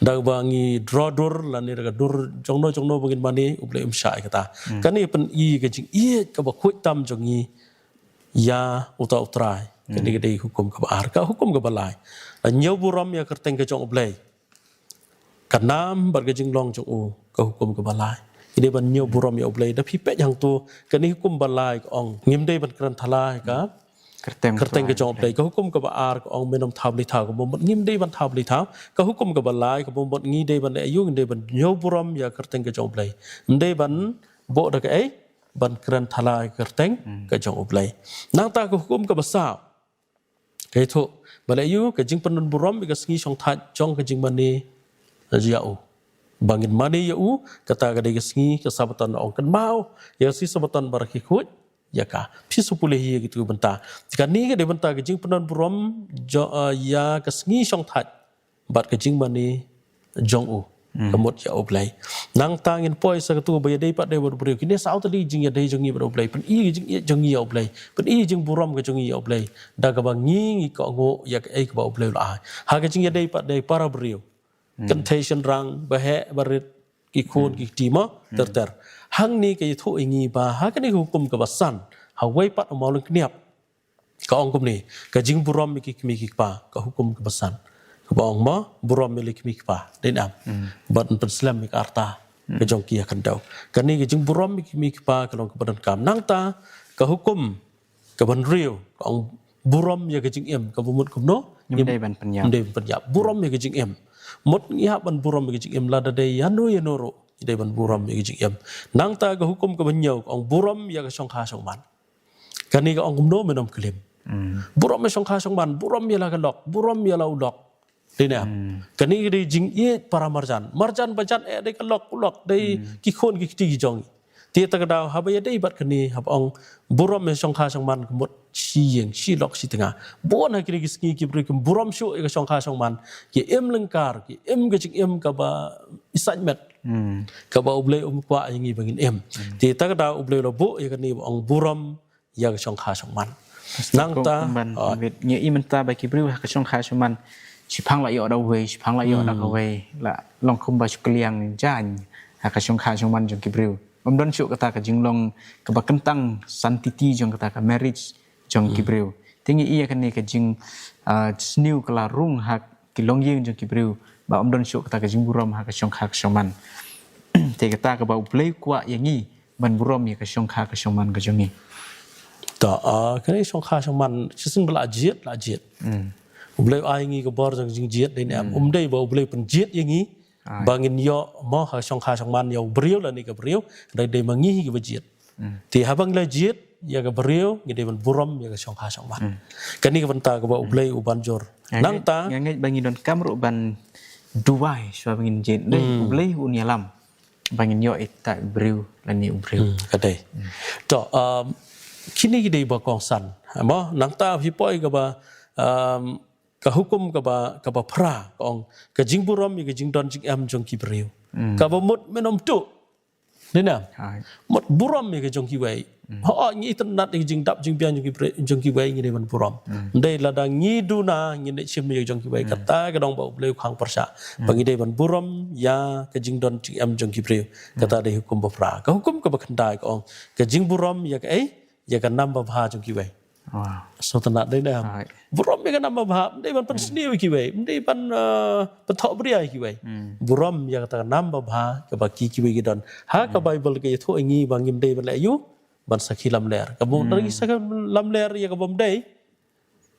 Da ba ngi draw dur lane da ka dur jongno jongno ba ngin mane, U Blei um shah ïa kata. Kane pyni ka jingïeit kaba khuid tam jong ngi ïa uta U Trai. Kane ka dei hukum kaba ar. Ka hukum kaba lai, la ñiew burom ïa ka kyrteng ka jong U Blei, ka nam bad ka jinglong jong u, ka hukum kaba lai. Dei ban ñiew burom ïa U Blei. Da phi peit hangto, kane hukum ba lai ka ong, ngim dei ban kren thala ïa ka kyrteng ka jong U Blei. Ka hukum kaba ar ka ong, men ym thaw bli thaw, kaba mut ngim dei ban thaw bli thaw. Ka hukum kaba lai kaba mut ngi dei ban ïa u, ngi dei ban ñiew burom ïa ka kyrteng ka jong U Blei. Ym dei ban buh da kaei, ban kren thala ïa ka kyrteng ka jong U Blei. Nangta ka hukum kaba saw, ka ïathuh ba leh ïa u, ka jingpyndon burom ïa ka sngi shongthait jong ka jingmane ïa u. Ba ngin mane ïa u, kata ka dei ka sngi ka Sabaton, ong kynmaw ïa ka sngi Sabaton ba rakhe khuid ïa ka. Phi shu pule hi ïa kitu ki bynta. Kane ka dei bynta ka jingpyndon burom jong, eh, ïa ka sngi shongthait bad ka jingmane jong u. Ka mut ïa U Blei. Nangta ngin poi sa katu ba ïadei pat dei bad u briew. Kine saw tylli jingïadei jong ngi bad U Blei. Pyni ka jingïeit jong ngi ïa U Blei. Pyni ka jingburom ka jong ngi ïa U Blei. Da kaba ngi ngi kohnguh ïa kaei kaba U Blei u la ai. Ha ka jingïadei pat dei para briew. Kynthei shynrang, baheh barit, ki khun ki kti mo, ter ter. Hangne ka ïathuh ïa ngi ba ha kane ka hukum kaba san, ha wei pat u mawlyngkniap, ka ong kumne, ka jingburom ïa ki kmie ki kpa, ka hukum kaba san. Kaba ong mo, burom ïa la ki kmie ki kpa. Dei ne em? Bad pynslem ïa ka rta ka jong ki ha khyndew. Kane ka jingburom ïa ki kmie ki kpa ka long kaba donkam. Nangta ka hukum kaba hynriew ka ong burom ïa ka jingim, kaba mut kumno? Ngim dei ban pynïap. Ngim dei ban pynïap. Burom ïa ka jingim. Mut ngi hap ban burom ïa ka jingim, lada dei ïano ïano ruh, ngi dei ban burom ïa ka jingim. Nangta ka hukum kaba hynñiew ka ong burom ïa ka shongkha shongman. Kane ka ong kumno? Men ym klim. Burom ïa shongkha shongman, burom ïa la ka lok, burom ïa la u lok. Dei ne em? Kane ka dei jingïeit para marjan. Marjan ba jan eh dei ka lok u lok, dei ki khun ki kti ki jong. Te kata ka daw haba ïadei bad kane, haba ong burom ïa shongkha shongman, ka mut shi ïing shi lok shi tnga. Bun ha kine ki sngi ki briew kim burom shuh ïa ka shongkha shongman. Ki im lyngkar, ki im ka jingim kaba isaitmet. Kaba U Blei um kwah ïa ngi ba ngin im. Te kata ka daw U Blei u la buh ïa kane ba ong burom ïa ka shongkha shongman. Nangta kumban, ngi i mynta ba ki briew ha ka shongkha shongman, shiphang la ïoh da uwei, shiphang la ïoh da kawei, la long kumba shu kylliang jaiñ ha ka shongkha shongman jong ki briew. Ym don shuh kata ka jinglong kaba kyntang, sanctity jong kata ka marriage jong ki briew. Te ngi i ïa kane ka jing, ah, sniew ka la rung ha ki longïing jong ki briew, ba ym don shuh kata ka jingburom ha ka shongkha ka shongman. Te kata kaba U Blei kwah ïa ngi ban burom ïa ka shongkha ka shongman ka jong ngi. Ta, ah, kane shongkha shongman, shisien ba la jied, la jied. U Blei u ai ngi ka bor jong jingjied, dei ne em? Um dei ba U Blei pynjied ïa ngi ba ngin ïoh mo ha shongkha shongman ïa u briew lane ka briew, dei, dei ma ngi hi kiba jied. Te haba ngi la jied ïa ka briew, ngi dei ban burom ïa ka shongkha shongman. Kane ka bynta kaba U Blei u ban jur. Nangta nga ngeit ba ngi donkam ruh ban duwai shuwa ba ngin jied. Dei, U Blei un ïalam ba ngin ïoh ïa u briew lane u briew. Ka dei. To, um, kine ki dei ba kongsan. Mo, nangta phi poi kaba, um, ka hukum kaba, kaba phra, ka ong, ka jingburom ïa ka jingdon jingem jong ki briew. Kaba mut men ym tuh. Dei ne em? Mut burom ïa ka jong kiwei. Hooid, ngi itynnad ïa ka jingdap jingbiang jong ki briew, jong kiwei, ngi dei ban burom. Ym dei lada ngi duna ngin leit shim ïa ka jong kiwei. Kata ka dei ba U Blei u khang pyrshah. Ba ngi dei ban burom ïa ka jingdon jingem jong ki briew. Kata dei hukum ba phra. Ka hukum kaba khyndai ka ong, ka jingburom ïa kaei, ïa ka nam babha jong kiwei. Sngewtynnad, dei ne em? Burom ïa ka nam babha, ym dei ban pynsniew ïa kiwei, ym dei ban, eh, pynthohbria ïa kiwei. Burom ïa kata ka nam babha kaba ki kiwei ki don. Ha ka Baibl ka ïathuh ïa ngi ba ngim dei ban leh aïu, ban sakhi lamler. Kaba mut ngi sakhi lamler ïa kaba ym dei,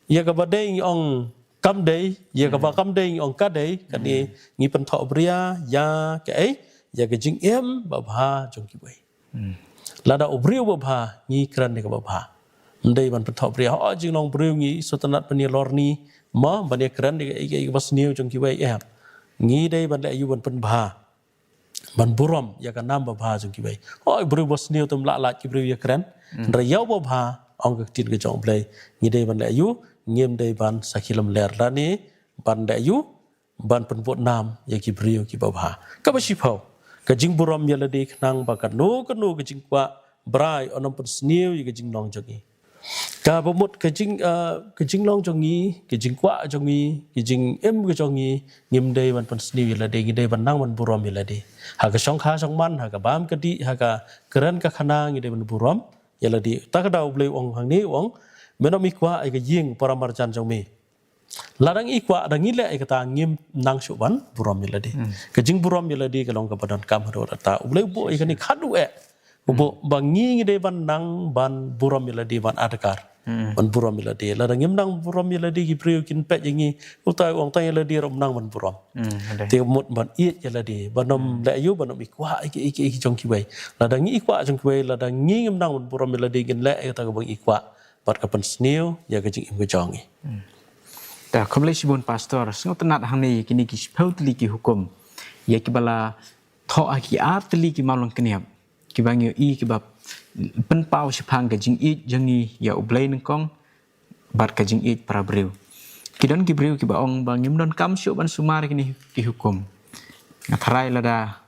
ïa kaba dei ngi ong kam dei, ïa kaba kam dei ngi ong ka dei, kane ngi pynthohbria ïa kaei, ïa ka jingim babha jong kiwei. Lada u briew babha, ngi kren ïa kaba bha. Ym dei ban pynthohbria, hooid jinglong briew ngi sngewtynnad ban ïalorni, mo, ban ïakren ïa kaei kaei kaba sniew jong kiwei, em. Ngi dei ban leh aïu, ban pynbha, ban burom ïa ka nam babha jong kiwei. Hooid briew ba sniew te ym lah lait ki briew ïakren. Hynrei ïa u babha, ong ka ktien ka jong U Blei, ngi dei ban leh aïu, ngim dei ban sakhi lamler lane ban leh aïu, ban pynbud nam ïa ki briew kiba bha. Kaba shiphew, ka jingburom ïa lade khnang ba kano kano ka jingkwah brai un ym pynsniew ïa ka jinglong jong ngi. Kaba mut ka jing, eh, ka jinglong jong ngi, ka jingkwah jong ngi, ka jingim ka jong ngi, ngim dei ban pynsniew ïa lade, ngi dei ban nang ban burom ïa lade. Ha ka shongkha shongman, ha ka bam ka dih, ha ka kren ka khana, ngi dei ban burom ïa lade. Ta ka daw U Blei u ong hangne, u ong, men ym kwah ïa ka ïing para marjan jong me. Lada ngi kwah, da ngi leh ïa kata, ngim nang shuh ban burom ïa lade. Ka jingburom ïa lade ka long kaba donkam haduh katta. U Blei u buh ïa kane khadduh eh. U buh ba ngi ngi dei ban nang ban burom ïa lade, ban adkar. Ban burom ïa lade. Lada ngim nang burom ïa lade, ki briew kin peit ïa ngi, utai u ong tang ïa lade ruh ym nang ban burom. Te mut ban ïeit ïa lade, ban ym leh ïa u, ban ym ïkwah ïa ki, ïa ki, ïa ki jong kiwei. Lada ngi ïkwah jong kiwei, lada ngi ngim nang ban burom ïa lade, ngin leh ïa kata kaba ngi ïkwah bad ka pynsniew ïa ka jingim ka jong ngi. Da, khublei shibun Pastor, sngewtynnat hangne ïa kine ki shiphew tylli ki hukum, ïa kiba la thoh ha ki ar tylli ki mawlyngkniap, kiba ngi ïohi kiba pynpaw shaphang ka jingïeit jong ngi ïa U Blei nyngkong bad ka jingïeit para briew. Ki don ki briew kiba ong ba ngim donkam shuh ban sumar ïa kine ki hukum. Nga tharai lada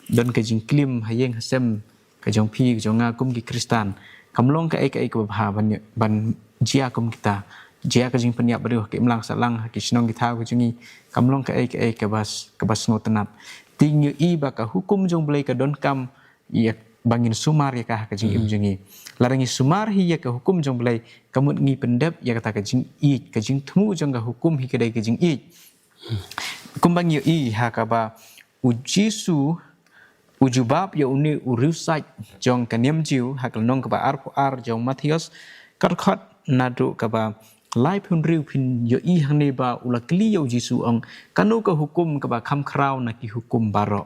don ka jingklim ha ïing ha sem ka jong phi ka jong nga kum ki Khristan, kam long kaei kaei kaba bha ban, ban jia kum kita. Jia ka jingpynïap briew ha ka imlang sahlang ha ki shnong ki thaw ka jong ngi, kam long kaei kaei kaba, kaba sngewtynnat. Te ngi ïohi ba ka hukum jong U Blei ka donkam ïa ba ngin sumar ïa ka ha ka jingim jong ngi. Lada ngi sumar hi ïa ka hukum jong U Blei, ka mut ngi pyndep ïa kata ka jingïeit, ka jingthmu jong ka hukum hi ka dei ka jingïeit. Kumba ngi ïohi ha kaba U Jisu u jubab ïa une u riewsait jong ka niam Jiw ha ka lynnong kaba arphew ar jong Mathaios, ka dkhot naduh kaba laiphew hynriew, phin ïohi hangne ba u la kylli ïa U Jisu, ong, kano ka hukum kaba kham khraw na ki hukum baroh?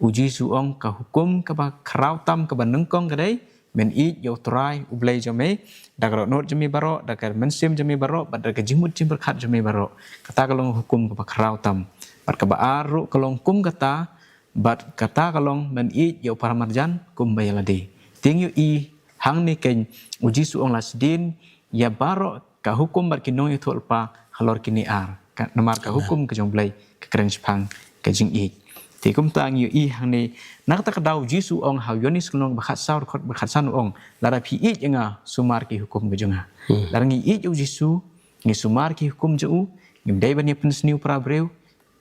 U Jisu ong, ka hukum kaba khraw tam kaba nyngkong ka dei, men ïeit ïa U Trai U Blei jong me da ka dohnud jong me baroh, da ka mynsiem jong me baroh, bad da ka jingmut jingpyrkhat jong me baroh. Kata ka long hukum kaba khraw tam. Bad kaba ar ruh ka long kum kata, bad kata ka long men ïeit ïa u paramarjan kumba ïa lade. Te ngi ïohi hangne keiñ U Jisu ong la sdien ïa baroh ka hukum bad ki nongïathuhlypa halor kine ar. Ka, namar ka hukum ka jong U Blei ka kren shaphang ka jingïeit. Te kumta ngi ïohi hangne, na kata ka daw U Jisu ong ha u Ïoannis ka lynnong ba khatsaw dkhot ba khatsan u ong, lada phi ïeit ïa nga, sumar ki hukum ka jong nga. Lada ngi ïeit ïa U Jisu, ngi sumar ki hukum jong u, ngim dei ban ïa pynsniew para briew,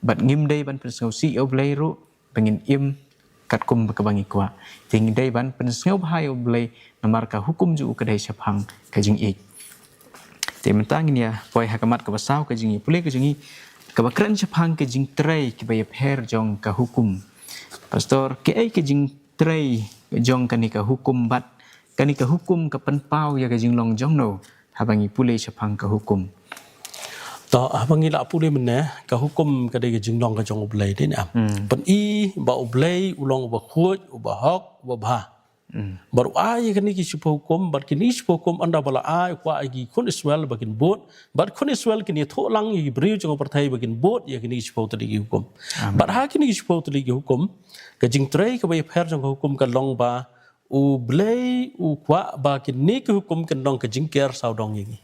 bad ngim dei ban pynsngewsih ïa U Blei ruh, ba ngin im katkum ba kaba ngi kwah. Te ngi dei ban pynsngewbha ïa U Blei namar ka hukum jong u ka dei shaphang ka jingïeit. Te mynta ngin ïa poi ha ka mat kaba saw ka jingïapule ka jong ngi, kaba kren shaphang ka jingtrei kiba ïapher jong ka hukum. Pastor, kaei ka jingtrei jong kane ka hukum bad kane ka hukum ka pynpaw ïa ka jinglong jong no? Haba ngi pule shaphang ka hukum. To, haba ngi la pule mynne, ka hukum ka dei ka jinglong ka jong U Blei, dei ne em? Pyni ba U Blei u long uba khuid, uba hok, uba bha. Bad u ai ïa kine ki shiphew hukum, bad kine ki shiphew hukum ynda ba la ai, u kwah ïa ki khun Israel ba kin bud, bad khun Israel kin ïathuh lang ïa ki briew jong ka pyrthei ba kin bud ïa kine ki shiphew tylli ki hukum. Bad ha kine ki shiphew tylli ki hukum, ka jingtrei kaba ïapher jong ka hukum ka long ba U Blei u kwah ba kine ki hukum kin long ka jingker sawdong ïa ngi.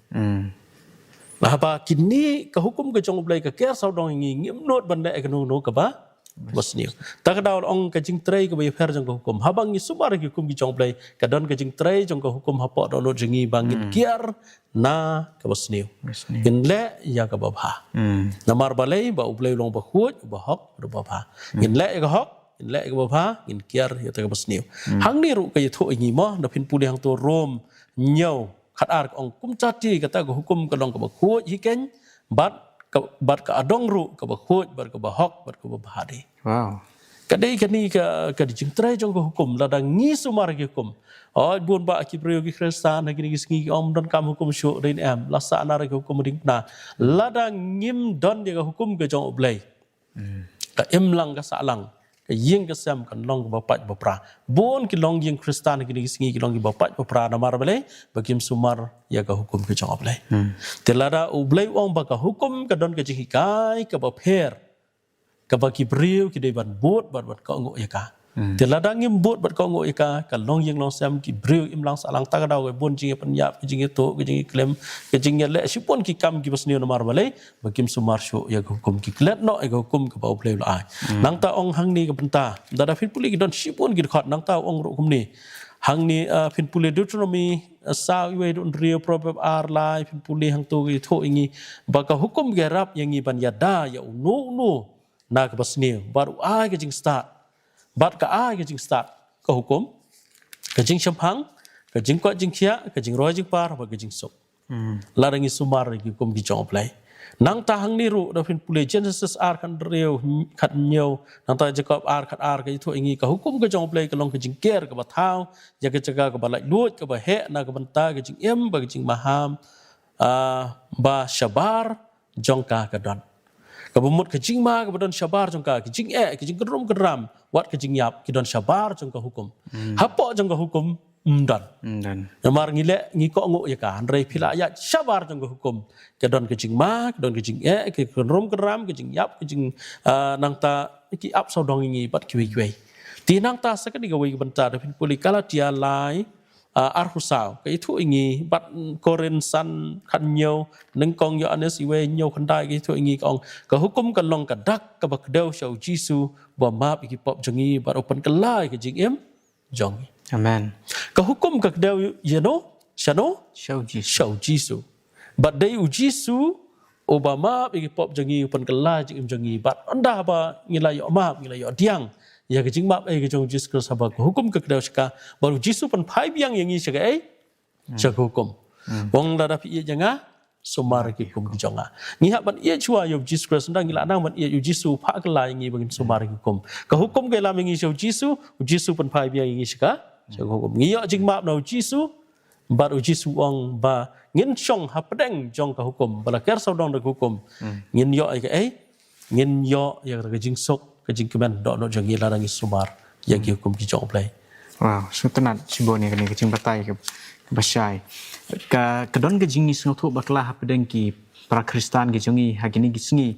Haba kine ka hukum ka jong U Blei ka ker sawdong ïa ngi, ngim nud ban leh kano kano kaba, kaba sniew. Ta ka daw la ong ka jingtrei kaba ïapher jong ka hukum. Haba ngi sumar ki hukum ki jong U Blei, ka don ka jingtrei jong ka hukum hapoh dohnud jong ngi ba ngin kiar na kaba sniew. Ngin leh ïa kaba bha. Namar balei? Ba U Blei u long uba khuid, uba hok, uba bha. Ngin leh ïa ka hok, ngin leh ïa kaba bha, ngin kiar ïa kata kaba sniew. Hangne ruh ka ïathuh ïa ngi mo, da phin pule hangto Rom hynñiew khatar ka ong kumta te kata ka hukum ka long kaba khuid hi keiñ, bad ka, bad ka adong ruh kaba khuid, bad kaba hok, bad kaba bha de. Ka dei kane ka, ka dei jingtrei jong ka hukum, lada ngi sumar ki hukum. Oi, bun bah ki briew ki Khristan ha kine ki sngi ki ong ym donkam hukum shuh, dei ne em, la sah na re ki hukum ding pna. Lada ngim don ïa ka hukum ka jong U Blei, ka imlang ka sahlang, ka ïing ka sem kan long kaba pait ba pra. Bun ki longïing Khristan ha kine ki sngi ki long kiba pait ba pra, namar balei? Ba kim sumar ïa ka hukum ka jong U Blei. Te lada U Blei u ong ba ka hukum ka don ka jinghikai kaba pher, kaba ki briew ki dei ban bud, ban, ban kohnguh ïa ka. Te lada ngim bud bad kohnguh ïa ka, ka longïing longsem, ki briew imlang sahlang, ta ka daw ka bun jingïapynïap, ka jingïathuh, ka jingïaklim, ka jingïaleh shibun ki kam kiba sniew, namar balei? Ba kim sumar shuh ïa ka hukum, ki klet noh ïa ka hukum kaba U Blei u la ai. Nangta ong hangne ka bynta, da, da phin pule ki don shibun ki dkhot, nangta ong ruh kumne. Hangne, ah, phin pule Deuteronomi, ah, saw, wei, dkhot hynriew, Proverb ar lai, phin pule hangto ka ïathuh ïa ngi ba ka hukum ka ïarap ïa ngi ban ïada ïa uno uno na kaba sniew. Bad u ai ka jingstad. Bad ka ai ka jingstad, ka hukum, ka jingshemphang, ka jingkoit jingkhiah, ka jingroi jingpar, bad ka jingsuk. Lada ngi sumar ïa ki hukum ki jong U Blei. Nangta hangne ruh da phin pule Genesis ar khat hynriew, khat hynñiew, nangta Jakob ar khat ar ka ïathuh ïa ngi ka hukum ka jong U Blei ka long ka jingker kaba thaw ïa ka jaka kaba laitluid kaba heh na ka bynta ka jingim bad ka jingmaham, ah, ba shabar jong ka ka don. Kaba mut ka jingma kaba don shabar jong ka, ka jingeh, ka jingkynrum kynram, wat ka jingïap, ki don shabar jong ka hukum. Hapoh jong ka hukum ym don. Namar ngi leh, ngi kohnguh ïa ka, hynrei phi la ïaid shabar jong ka hukum, ka don ka jingma, ka don ka jingeh, ka kynrum kynram, ka jingïap, ka jing, ah, nangta ki ap sawdong ïa ngi bad kiwei kiwei. Te nangta sa kane kawei ka bynta da phin pule Galatia lai, ah, arphew saw ka ïathuh ïa ngi, bad Korinth san khat hynñiew, nyngkong Ïoannis wei hynñiew khyndai ka ïathuh ïa ngi ka ong, ka hukum ka long ka dak kaba kdew sha U Jisu ba map ïa ki pop jong ngi bad u pynkylla ïa ka jingim jong ngi. Amen. Ka hukum ka kdew ïano? Shano? Sha U Jisu. Sha U Jisu. Bad dei U Jisu uba map ïa ki pop jong ngi, u pynkylla ïa ka jingim jong ngi. Bad ynda ba ngi la ïoh map, ngi la ïoh pdiang ïa ka jingmap ei ka jong U Jisu Khrist, haba ka hukum ka kdew sha ka, bad U Jisu pynphai biang ïa ngi sha kaei? Sha ka hukum. Ong lada phi ïeit ïa nga, sumar ïa ki hukum ki jong nga. Ngi hap ban ïeit shuwa ïa U Jisu Khrist, ynda ngi la nang ban ïeit ïa U Jisu, u phah kylla ïa ngi ba ngin sumar ïa ki hukum. Ka hukum ka ïalam ïa ngi sha U Jisu, U Jisu pynphai biang ïa ngi sha ka, sha ka hukum. Ngi ïoh jingmap na U Jisu, bad U Jisu u ong ba ngin shong hapdeng jong ka hukum, ba la ker sawdong da ka hukum. Ngin ïoh ïa kaei? Ngin ïoh ïa ka jingsuk, ka jingkmen dohnud jong ngi lada ngi sumar ïa ki hukum ki jong U Blei. Wow, sngewtynnat shibun ïa kane ka jingbatai ka, kaba shai. Ka, ka don ka jingsngewthuh bakla hapdeng ki para Khristan ki jong ngi ha kine ki sngi.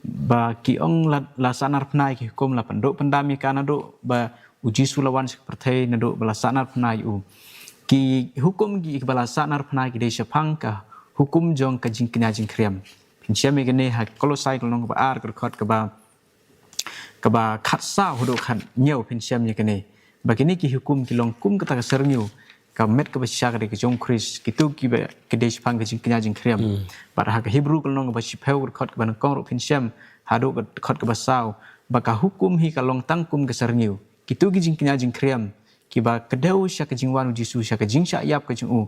Ba ki ong la, la sahnarphna ïa ki hukum, la pynduh pyndam ïa ka naduh ba U Jisu la wan sha ka pyrthei, naduh ba la sahnarphna ïa u. Ki hukum ki ba la sahnarphna ki dei shaphang ka hukum jong ka jingkñia jingkhriam. Phin shem ïa kane ha Kolosai ka lynnong kaba ar, ka dkhot kaba, kaba khatsaw haduh khathynñiew, phin shem ïa kane. Ba kine ki hukum ki long kum kata ka syrngiew, ka met kaba shisha ka dei ka jong U Khrist, kito kiba, ki dei shaphang ka jingkñia jingkhriam. Bad ha ka Hebru ka lynnong kaba shiphew, ka dkhot kaba nyngkong ruh phin shem haduh ka dkhot kaba saw, ba ka hukum hi ka long tang kum ka syrngiew. Kito ki jingkñia jingkhriam kiba kdew sha ka jingwan U Jisu, sha ka jingshah ïap ka jong u,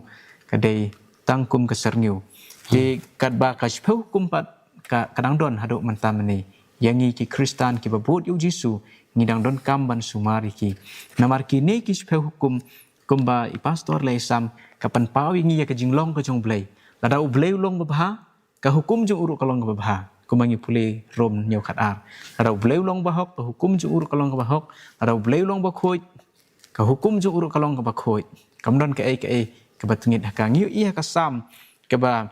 ka dei tang kum ka syrngiew. Te katba ka shiphew hukum pat ka, ka dang don haduh mynta mynne. Ïa ngi ki Khristan kiba bud ïa U Jisu, ngi dang donkam ban sumar ïa ki. Namar kine ki shiphew hukum, kumba i pastor la ïasam, ka pynpaw ïa ngi ïa ka jinglong ka jong U Blei. Lada U Blei u long babha, ka hukum jong u ruh ka long kaba bha. Kumba ngi pule Rom hynñiew khatar. Lada U Blei u long bahok, ka hukum jong u ruh ka long kaba hok. Lada U Blei u long bakhuid, ka hukum jong u ruh ka long kaba khuid. Kam don kaei kaei kaba tngit ha ka. Ngi ïohi ha ka Salm kaba,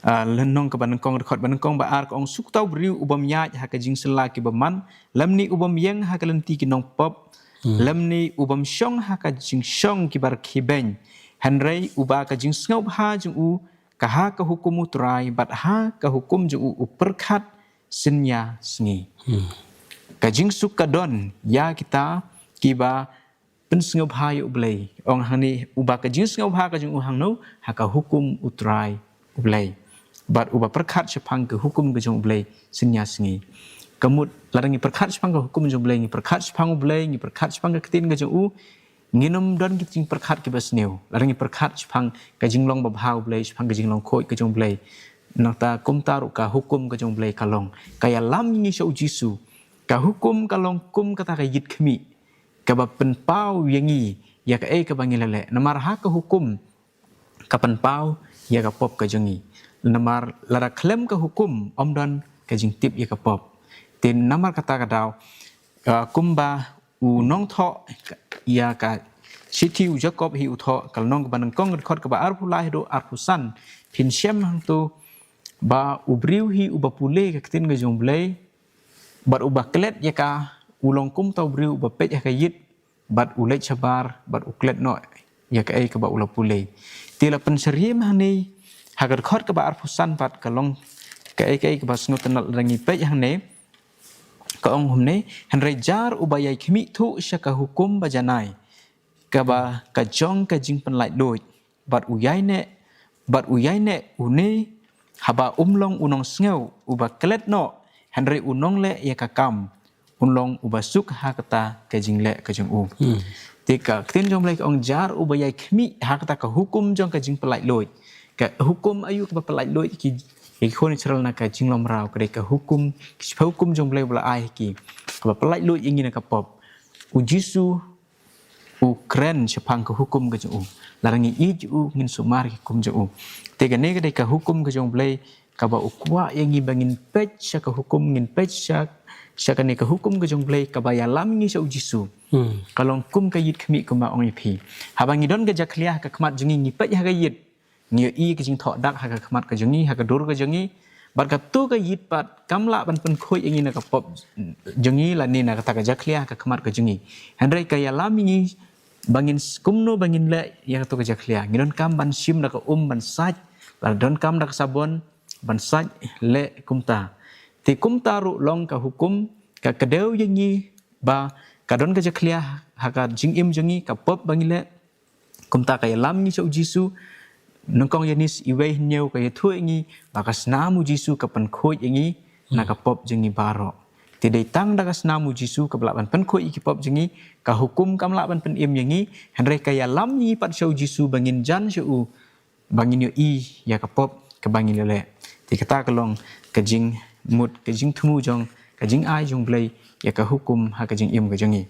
ah, lynnong kaba nyngkong, dkhot ba nyngkong ba ar, ka ong, suk uta u briew u bym ïaid ha ka jingsylla ki bymman, lymne u bym ïeng ha ka lynti ki nongpop, lymne u bym shong ha ka jingshong kiba rkhie beiñ. Hynrei uba ka jingsngewbha jong u ka ha ka hukum U Trai, bad ha ka hukum jong u u pyrkhat synñia sngi. Ka jingsuk ka don ïa kita kiba pynsngewbha ïa U Blei. Ong hangne, uba ka jingsngewbha ka jong u hangno, ha ka hukum U Trai U Blei. Bad uba pyrkhat shaphang ka hukum ka jong U Blei synñia sngi. Ka mut, lada ngi pyrkhat shaphang ka hukum jong U Blei, ngi pyrkhat shaphang U Blei, ngi pyrkhat shaphang ka ktien ka jong u, ngin ym don ki jingpyrkhat kiba sniew. Lada ngi pyrkhat shaphang ka jinglong babha U Blei, shaphang ka jinglong khuid ka jong U Blei, nangta kumta ruh ka hukum ka jong U Blei ka long. Ka ïalam ïa ngi sha U Jisu. Ka hukum ka long kum kata ka ïit khmih, kaba pynpaw ïa ngi ïa kaei kaba ngi la leh. Namar ha ka hukum ka pynpaw ïa ka pop ka jong ngi. Namar lada khlem ka hukum, ym don ka jingtip ïa ka pop. Te namar kata ka daw, ah, kumba u nongthoh ïa ka shithi u Jakob hi u thoh, ka lynnong kaba nyngkong, dkhot kaba arphew lai haduh arphew san, phin shem hangto ba u briew hi uba pule ka ktien ka jong U Blei, bad uba klet ïa ka, u long kum uta u briew uba peit ha ka ïit, bad u leit shabar, bad u klet noh ïa kaei kaba u la pule. Te la pynsyriem hangne ha ka dkhot kaba arphew san pat, ka long kaei kaei kaba sngewtynnat lada ngi peit hangne. Ka ong kumne, hynrei jar uba ïai khmih thuh sha ka hukum ba janai, kaba ka jong ka jingpynlaitluid, bad u ïaineh, bad u ïaineh une, haba um long u nongsngew uba klet noh, hynrei u nongleh ïa ka kam, un long uba suk ha kata ka jingleh ka jong u. Te ka ktien jong U Blei ka ong, jar uba ïai khmih ha kata ka hukum jong ka jingpynlaitluid. Ka hukum aïu kaba pynlaitluid? Ki, ïa ki khun Israel na ka jinglong mraw, ka dei ka hukum, ki shiphew hukum jong U Blei ba la ai ha ki, kaba pyllait luid ïa ngi na ka pop. U Jisu u kren shaphang ka hukum ka jong u. Lada ngi ïeit ïa u, ngin sumar ïa ka hukum jong u. Te kane ka dei ka hukum ka jong U Blei, kaba u kwah ïa ngi ba ngin peit sha ka hukum, ngin peit sha, sha kane ka hukum ka jong U Blei, kaba ïalam ngi sha U Jisu. Hmm. Ka long kum ka ïit khmih, kumba ong ïa phi. Haba ngi don ka jakhlia ha ka khmat jong ngi, ngi peit ha ka ïit, ngi ïohi ka jingthoh dak ha ka khmat ka jong ngi, ha ka dur ka jong ngi. Bad kato ka ïit pat kam lah ban pynkhuid ïa ngi na ka pop jong ngi, lane na kata ka jakhlia ha ka khmat ka jong ngi. Hynrei ka ïalam ïa ngi ba ngin s-, kumno ba ngin leh ïa kato ka jakhlia. Ngi donkam ban shim da ka um ban sait, lada donkam da ka sabon ban sait, leh kumta. Te kumta ruh long ka hukum, ka kdew ïa ngi ba ka don ka jakhlia ha ka jingim jong ngi, ka pop ba ngi leh. Kumta ka ïalam ngi sha U Jisu. Nyngkong Ïoannis wei hynñiew ka ïathuh ïa ngi ba ka snam U Jisu ka pynkhuid ïa ngi na ka pop jong ngi baroh. Te dei tang da ka snam U Jisu kaba lah ban pynkhuid ïa ki pop jong ngi, ka hukum kam lah ban pynim ïa ngi, hynrei ka ïalam ïa ngi pat sha U Jisu ba ngin jan sha u, ba ngin ïohi ïa ka pop kaba ngi la leh. Te kata ka long ka jingmut, ka jingthmu jong, ka jingai jong U Blei ïa ka hukum ha ka jingim ka jong ngi.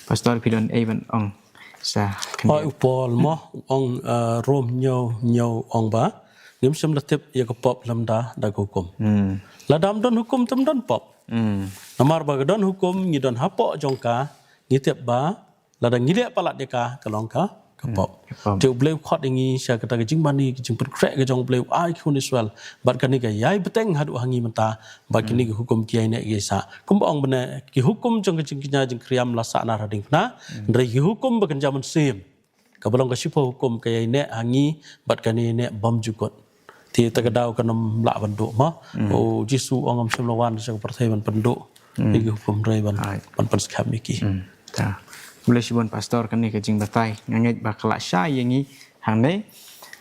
Pastor, phi don ei ban ong sa khyndiat? Hooid, u Paul mo, u ong, uh, Rom hynñiew hynñiew ong ba ngim shym la tip ïa ka pop lymda da ka hukum. Hmm. Lada ym don hukum te ym don pop. Hmm. Namar ba ka don hukum, ngi don hapoh jong ka, ngi tip ba lada ngi leh palat ïa ka, ka long ka, ka pop. Hmm, ka pop. Te U Blei u khot ïa ngi sha kata ka jingmane, ka jingpynkhreh ka jong U Blei, u ai ki khun Israel. Bad kane ka ïai bteng haduh ha ngi mynta, bad kine ki hukum ki ïaineh ki ïaisah. Kumba ong mynne, ki hukum jong ka jingkñia jingkhriam la sah na ha diengphna, hynrei ki hukum ba kynja mynsiem, kaba long ka shiphew hukum, ka ïaineh ha ngi, bad kane ïaineh bymjukut. Te ta ka daw kan ym lah ban duh mo. Hmm. U Jisu u ong ngam shym la wan sha ka pyrthei ban pynduh ïa ki hukum, hynrei ban, ban pynskhem ïa ki. Hmm. Ta. Khublei shibun Pastor, kane ka jingbatai nga ngeit ba ka la shai ïa ngi hangne.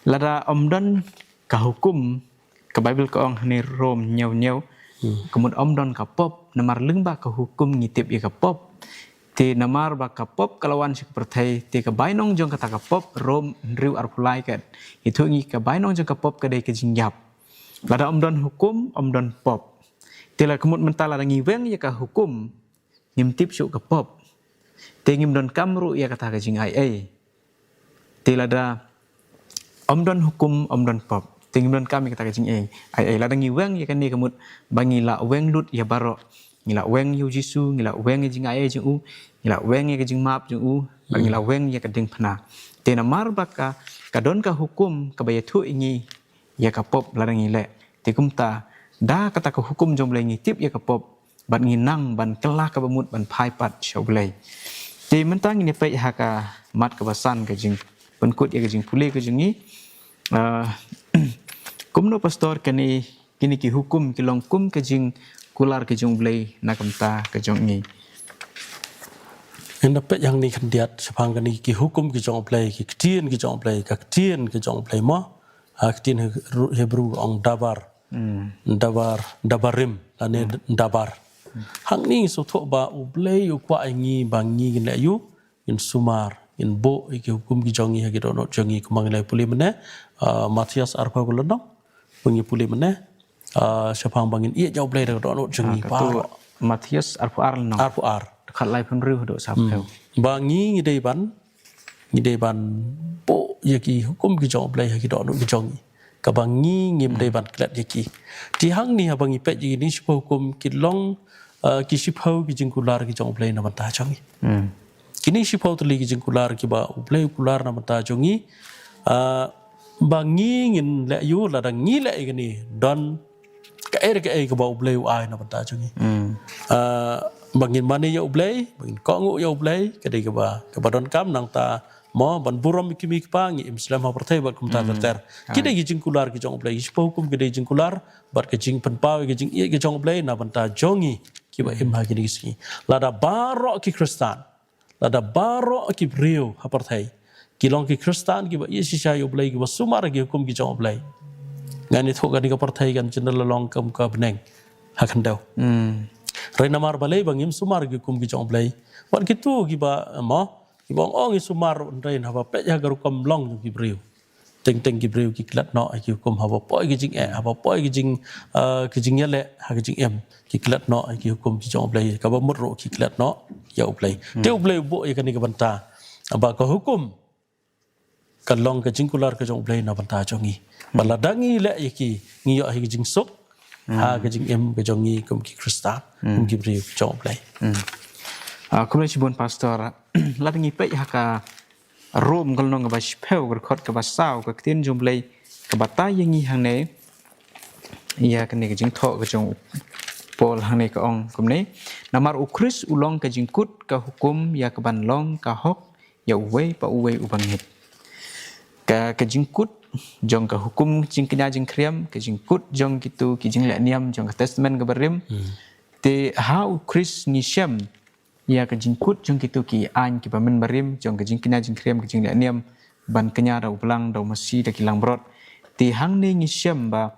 Lada ym don ka hukum, ka Baibl ka ong hangne Rom hynñiew hynñiew, hmm, ka mut ym don ka pop, namar lyngba ka hukum ngi tip ïa ka pop. Te namar ba ka pop ka la wan sha ka pyrthei, te ka bainong jong kata ka pop, Rom hynriew arphew lai ka ïathuh ïa ngi, ka bainong jong ka pop ka dei ka jingïap. Lada ym don hukum, ym don pop. Te la ka mut mynta lada ngi weng ïa ka hukum, ngim tip shuh ka pop. Te ngim donkam ruh ïa kata ka jingai ei. Te lada ym don hukum, ym don pop, te ngim donkam ïa kata ka jingaiei. Lada ngi weng ïa kane, ka mut ba ngi la weng lut ïa baroh. Ngi la weng ïa U Jisu, ngi la weng ïa ka jingaiei jong u, ngi la weng ïa ka jingmap jong u, bad ngi la weng ïa ka diengphna. Te namar ba ka, ka don ka hukum kaba ïathuh ïa ngi ïa ka pop lada ngi leh. Te kumta, da kata ka hukum jong U Blei ngi tip ïa ka pop, bad ngi nang ban kylla kaba mut ban phai pat sha U Blei. Te mynta ngin ïa peit ha ka mat kaba san, ka jingpynkut ïa ka jingpule ka jong ngi. Ah, kumno Pastor, kane, kine ki hukum ki long kum ka jingkular ka jong U Blei na ka bynta ka jong ngi? Ngin da peit hangne khyndiat shaphang kine ki hukum ki jong U Blei, ki ktien ki jong U Blei, ka ktien ka jong U Blei mo. Ha ka ktien Hebru, Hebru ong dabar. Hmm. Dabar, dabarim, lane dabar. Hangne ngi sngewthuh ba U Blei u kwah ïa ngi ba ngi ngin leh aïu, ngin sumar, ngin buh ïa ki hukum ki jong ngi ha ki dohnud jong ngi, kumba ngi la pule mynne, ah, Mathaios arphew ka lynnong, ba ngi pule mynne, ah, shaphang ba ngin ïeit ïa U Blei da ka dohnud jong ngi baroh. Mathaios arphew ar lynnong. Arphew ar. Dkhot laiphew hynriew haduh saphew. Hmm. Ba ngi ngi dei ban, ngi dei ban buh ïa ki hukum ki jong U Blei ha ki dohnud ki jong ngi, kaba ngi ngim dei ban klet ïa ki. Te hangne haba ngi peit ïa kine shiphew hukum ki long, eh, ki shiphew ki jingkular ki jong U Blei na bynta jong ngi. Hmm. Kine shiphew tylli ki jingkular kiba U Blei u kular na bynta jong ngi, eh, ba ngi ngin leh aïu, lada ngi leh ïa kine, don kaei re kaei kaba U Blei u ai na bynta jong ngi. Hmm. Ah, ba ngin mane ïa U Blei, ba ngin kohnguh ïa U Blei, ka dei kaba, kaba donkam, nangta mo ban burom ïa ki kmie ki kpa, ngi im slem ha pyrthei bad kumta ter ter. Ki dei ki jingkular ki jong U Blei, ki shiphew hukum ki dei jingkular bad ka jingpynpaw ïa ka jingïeit ka jong U Blei na bynta jong ngi kiba im ha kine ki sngi. Lada baroh ki Khristan, lada baroh ki briew ha pyrthei ki long ki Khristan kiba ïeit shisha ïa U Blei, kiba sumar ïa ki hukum ki jong U Blei, ngan ïathuh kane ka pyrthei kan jin da la long kum ka bneng ha khyndew. Hmm. Hynrei namar balei ba ngim sumar ïa ki hukum ki jong U Blei? Wat kito kiba, mo, kiba ong, ong ngi sumar, hynrei haba peit ha ka rukom long jong ki briew, Teng teng ki briew ki klet noh ïa ki hukum, haba poi ki jingeh, haba poi ki jing, eh, ki jingïaleh ha ki jingim, ki klet noh ïa ki hukum ki jong U Blei, kaba mut ruh ki klet noh ïa U Blei. Te U Blei u buh ïa kane ka bynta ba ka hukum ka long ka jingkular ka jong U Blei na bynta jong ngi. Ba lada ngi leh ïa ki, ngi ïoh ïa ki jingsuk ha ka jingim ka jong ngi kum ki Khristan, kum ki briew ka jong U Blei. Ah, khublei shibun Pastor. Lada ngi peit ha ka Rom ka lynnong kaba shiphew, ka dkhot kaba saw, ka ktien jong U Blei ka batai ïa ngi hangne, ïa kane ka jingthoh ka jong u Paul hangne, ka ong kumne: Namar U Khrist u long ka jingkut ka hukum ïa kaban long ka hok ïa uwei pa uwei uba ngeit. Ka, ka jingkut jong ka hukum jingkñia jingkhriam, ka jingkut jong kitu ki jingleh niam jong ka Testament kaba rim. Te ha U Khrist ngi shem ïa ka jingkut jong kitu ki aiñ kiba mynbarim jong ka jingkñia jingkhriam, ka jingleh niam ban kñia da u Blang, da u Masi, da ki langbrot. Te hangne ngi shem ba,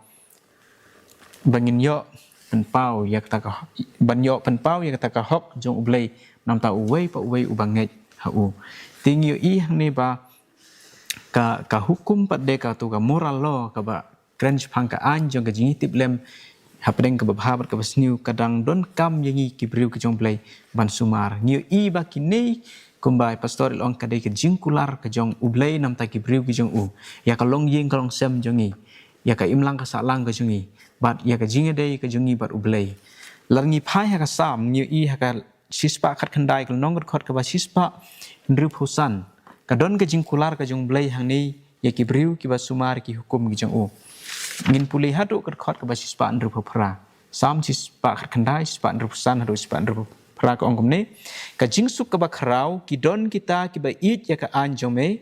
ba ngin ïoh pynpaw ïa kata ka, ban ïoh pynpaw ïa kata ka hok jong U Blei namar uwei pa uwei uba ngeit ha u. Te ngi ïohi hangne ba ka, ka hukum pat de katu ka moral law kaba kren shaphang ka aiñ jong ka jingïatiplem hapdeng kaba bha bad kaba sniew, ka dang donkam ïa ngi ki briew ki jong U Blei ban sumar. Ngi ïohi ba kine, kumba i Pastor i la ong, ka dei ka jingkular ka jong U Blei namar ki briew ki jong u, ïa ka longïing ka longsem jong ngi, ïa ka imlang ka sahlang ka jong ngi, bad ïa ka jingïadei ka jong ngi bad U Blei. Lada ngi phai ha ka Salm, ngi ïohi ha ka shispah khatkhyndai, ka lynnong, ka dkhot kaba shispah hynriewphew san, ka don ka jingkular ka jong U Blei hangne ïa ki briew kiba sumar ki hukum ki jong u. Ngin pule haduh ka dkhot kaba shispah hynriewphew phra. Salm shispah khatkhyndai, shispah hynriewphew san haduh shispah hynriewphew phra, ka ong kumne: Ka jingsuk kaba khraw ki don kita kiba ïeit ïa ka aiñ jong me,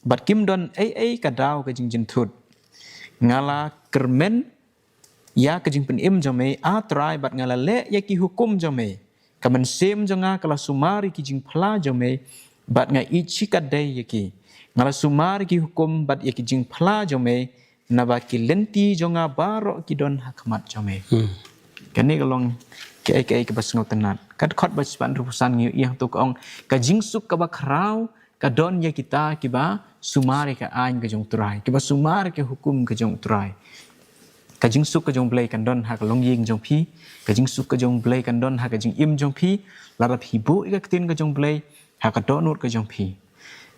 bad kim don ei ei ka daw ka jingjynthut. Nga la kyrmen ïa ka jingpynim jong me, A Trai, bad nga la leh ïa ki hukum jong me. Ka mynsiem jong nga ka la sumar ïa ki jingphla jong me, bad nga ïeit shikatdei ïa ki. Nga la sumar ïa ki hukum bad ïa ki jingphla jong me, naba ki lynti jong nga baroh ki don ha khmat jong me. Kane ka long kaei kaei kaba sngewtynnat. Ka dkhot ba shispah hynriewphew san ngi ïohi hangto ka ong, ka jingsuk kaba khraw ka don ïa kita kiba sumar ïa ka aiñ ka jong U Trai, kiba sumar ïa ka hukum ka jong U Trai. Ka jingsuk ka jong U Blei kan don ha ka longïing jong phi. Ka jingsuk ka jong U Blei kan don ha ka jingim jong phi, lada phi buh ïa ka ktien ka jong U Blei ha ka dohnud ka jong phi.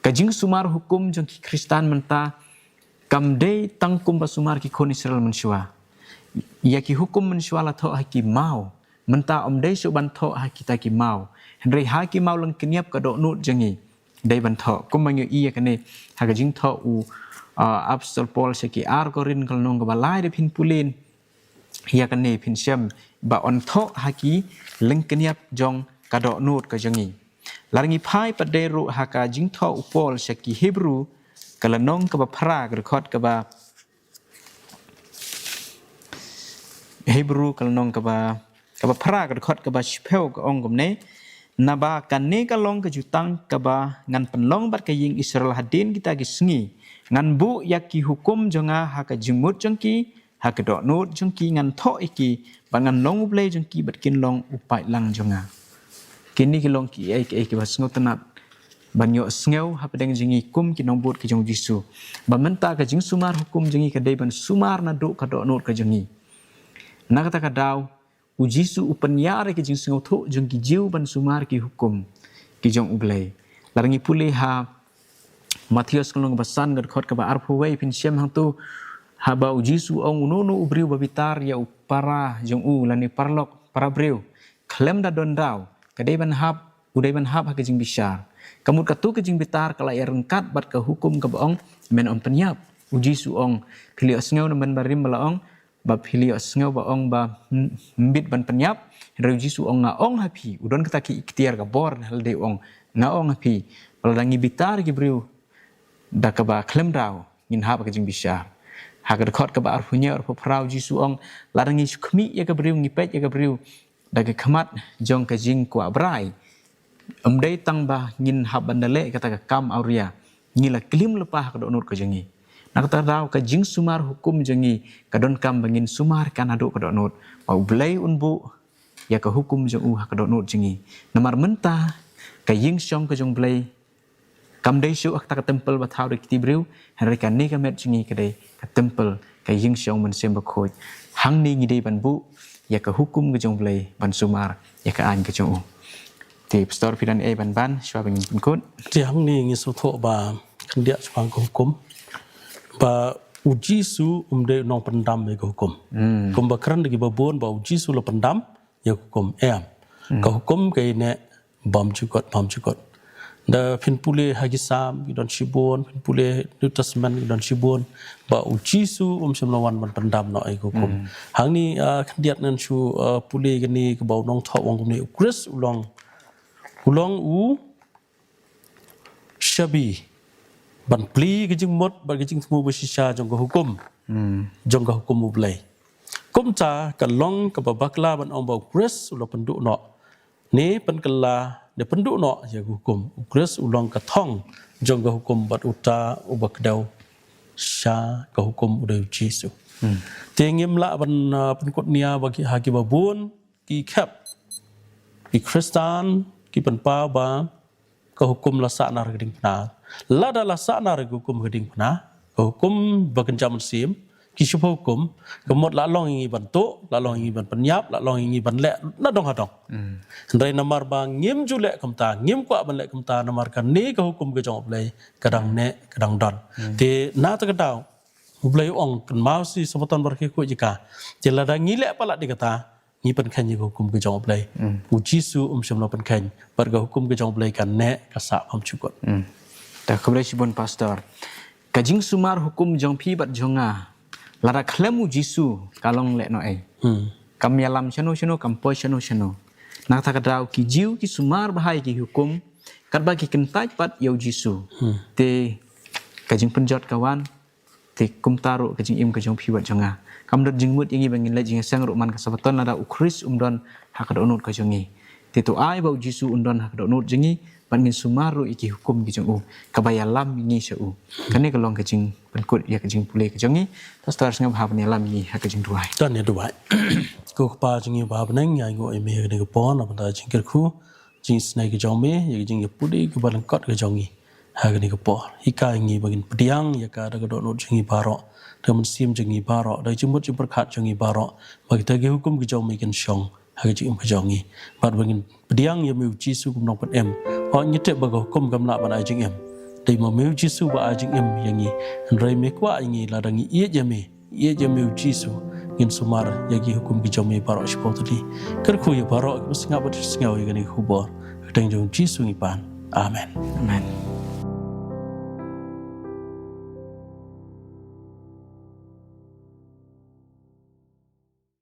Ka jingsumar hukum jong ki Khristan mynta kam dei tang kumba sumar ki khun Israel mynshuwa. Ïa ki hukum mynshuwa la thoh ha ki maw. Mynta ym dei shuh ban thoh ha kita ki maw, hynrei ha ki maw lyngkniap ka dohnud jong ngi dei ban thoh. Kumba ngi ïohi ïa kane ha ka jingthoh u, ah, Apostol Paul sha ki ar Korinth, ka lynnong kaba lai, da phin pule ïa kane phin shem ba yn thoh ha ki lyngkniap jong ka dohnud ka jong ngi. Lada ngi phai pat de ruh ha ka jingthoh u Paul sha ki Hebru, ka lynnong kaba phra, ka dkhot kaba Hebru, ka lynnong kaba, kaba phra, ka dkhot kaba shiphew, ka ong kumne: Naba kane ka long ka jutang kaba ngan pynlong bad ka ïing Israel hadien kita ki sngi. Ngan buh ïa ki hukum jong nga ha ka jingmut jong ki, ha ka dohnud jong ki ngan thoh ïa ki, bad ngan long U Blei jong ki bad kin long u paidlang jong nga. Kine ki long kiei kiei kiba sngewtynnat ban ïohsngew hapdeng jong ngi kum ki nongbud ki jong U Jisu, ba mynta ka jingsumar hukum jong ngi ka dei ban sumar naduh ka dohnud ka jong ngi. Na kata ka daw, U Jisu u pynïar ïa ka jingsngewthuh jong ki Jiw ban sumar ki hukum ki jong U Blei. Lada ngi pule ha Mathaios, ka lynnong kaba san, ka dkhot kaba arphew wei, phin shem hangto, haba U Jisu u ong, uno uno u briew ba bitar ïa u para jong u lane paralok, para briew, khlem da don daw, ka dei ban hap, u dei ban hap ha ka jingbishar. Ka mut katu ka jingbitar ka la ïaryngkat bad ka hukum kaba ong, men ym pynïap. U Jisu u ong, phi la ïohsngew na u mynbarim ba la ong, ba phi la ïohsngew ba ong ba, hmm, ym bit ban pynïap. Hynrei U Jisu u ong, nga ong ha phi, u don kata ka iktiar, ka bor, ha lade u ong, nga ong ha phi, ba lada ngi bitar ki briew da kaba khlem daw, ngin hap ha ka jingbishar. Ha ka dkhot kaba arphew hynñiew, arphew phra, U Jisu u ong, lada ngi shu khmih ïa ka briew, ngi peit ïa ka briew da ka khmat jong ka jingkwah brai, ym dei tang ba ngin hap ban da leh kata ka kam awria, ngi la klim lypa ha ka dohnud ka jong ngi. Na kata ka daw ka jingsumar hukum jong ngi ka donkam ba ngin sumar ka naduh ka dohnud, ba U Blei un buh ïa ka hukum jong u ha ka dohnud jong ngi. Namar mynta ka ïing shong ka jong U Blei Kam dei shuh ha kata ka templ ba thaw da ki kti briew, hynrei kane ka met jong ngi ka dei ka templ, ka ïing shong mynsiem bakhuid. Hangne ngi dei ban buh ïa ka hukum ka jong U Blei, ban sumar ïa ka aiñ ka jong u. Te pastor, phi don ei ban ban shuwa ba ngin pynkut? Te hangne ngi sngewthuh ba khyndiat shaphang ka hukum, ba U Jisu um dei u nongpyndam ïa ka hukum. Hmm. Kumba kren da kiba bun ba U Jisu la pyndam ïa ka hukum, em. Hmm. Ka hukum ka ïaineh bymjukut, bymjukut. Da phin pule ha ki Salm ki don shibun, phin pule New Testament ki don shibun, ba U Jisu um shym la wan ban pyndam noh ïa ka hukum. Hmm. Hangne, ah, khyndiat ngan shu, ah, pule kane kaba u nongthoh u ong kumne: U Khrist u long, u long u shabi ban plie ka jingmut bad ka jingthmu ba shisha jong ka hukum. Hmm. Jong ka hukum U Blei. Kumta ka long kaba bakla ban ong ba U Khrist u la pynduh noh, ne pynkylla, ne pynduh noh ïa ka hukum. U Khrist u long ka thong jong ka hukum, bad uta uba kdew sha ka hukum u dei U Jisu. Hmm. Te ngim lah ban, ah, pynkut nia ba ki, ha kiba bun ki khep, ki Khristan ki pynpaw ba ka hukum la sah na ka diengphna. Lada la sah na ka hukum ka diengphna, ka hukum ba kynja mynsiem, ki shiphew hukum, ka mut la long ïa ngi ban tuh, la long ïa ngi ban pynïap, la long ïa ngi ban leh nadong hadong. Hmm. Hynrei namar ba ngim ju leh kumta, ngim kwah ban leh kumta, namar kane ka hukum ka jong U Blei ka dang neh, ka dang don. Hmm. Te na kata ka daw U Blei u ong, kynmaw shi sohbha ton baroh ki khuid jong ka. Te lada ngi leh palat ïa kata, ngi pynkheiñ ïa ka hukum ka jong U Blei. Hmm. U Jisu um shym la pynkheiñ, bad ka hukum ka jong U Blei ka neh, ka sah bymjukut. Hmm. Te khublei shibun pastor. Ka jingsumar hukum jong phi bad jong nga, lada khlem U Jisu, ka long lehnohei. Hmm. Kam ïalam shano shano, kam poi shano shano. Na kata ka daw ki Jiw ki sumar bha ïa ki hukum, katba ki kyntait pat ïa U Jisu. Hmm. Te ka jingpynjot ka wan, te kumta ruh ka jingim ka jong phi bad jong nga. Kam don jingmut ïa ngi ba ngin leit jingïaseng ruh man ka Sabbaton lada U Khrist um don ha ka dohnud ka jong ngi. Te to ai ba U Jisu un don ha ka dohnud jong ngi, bad ngin sumar ruh ïa ki hukum ki jong u, kaba ïalam ïa ngi sha u. Kane ka long ka jingpynkut ïa ka jingpule ka jong ngi. Pastor, sngewbha ban ïalam ïa ngi ha ka jingduwai. To ngin duwai. Ko Kpa jong ngi ba ha bneng, ngi ainguh ïa me ha kane ka por, na ka bynta jingkyrkhu, jingisynei ka jong me, ïa ka jingïapule kaba lyngkot ka jong ngi ha kane ka por. Hikai ngi ba ngin pdiang ïa ka da ka dohnud jong ngi baroh, da ka mynsiem jong ngi baroh, da ka jingmut jingpyrkhat jong ngi baroh, ba kita ki hukum ki jong me kin shong ha ka jingim ka jong ngi. Bad ba ngin pdiang ïa me U Jisu kum nongpynim. Hooid, ngi tip ba ka hukum kam lah ban ai jingim. Dei ma me U Jisu ba ai jingim ïa ngi. Hynrei me kwah ïa ngi, lada ngi ïeit ïa me, ïeit ïa me U Jisu, ngin sumar ïa ki hukum ki jong me baroh shiphew tylli. Kyrkhu ïa baroh kiba sngap bad sngew ïa kane ka khubor. Ha ka kyrteng jong U Jisu ngi pan. Amen. Amen.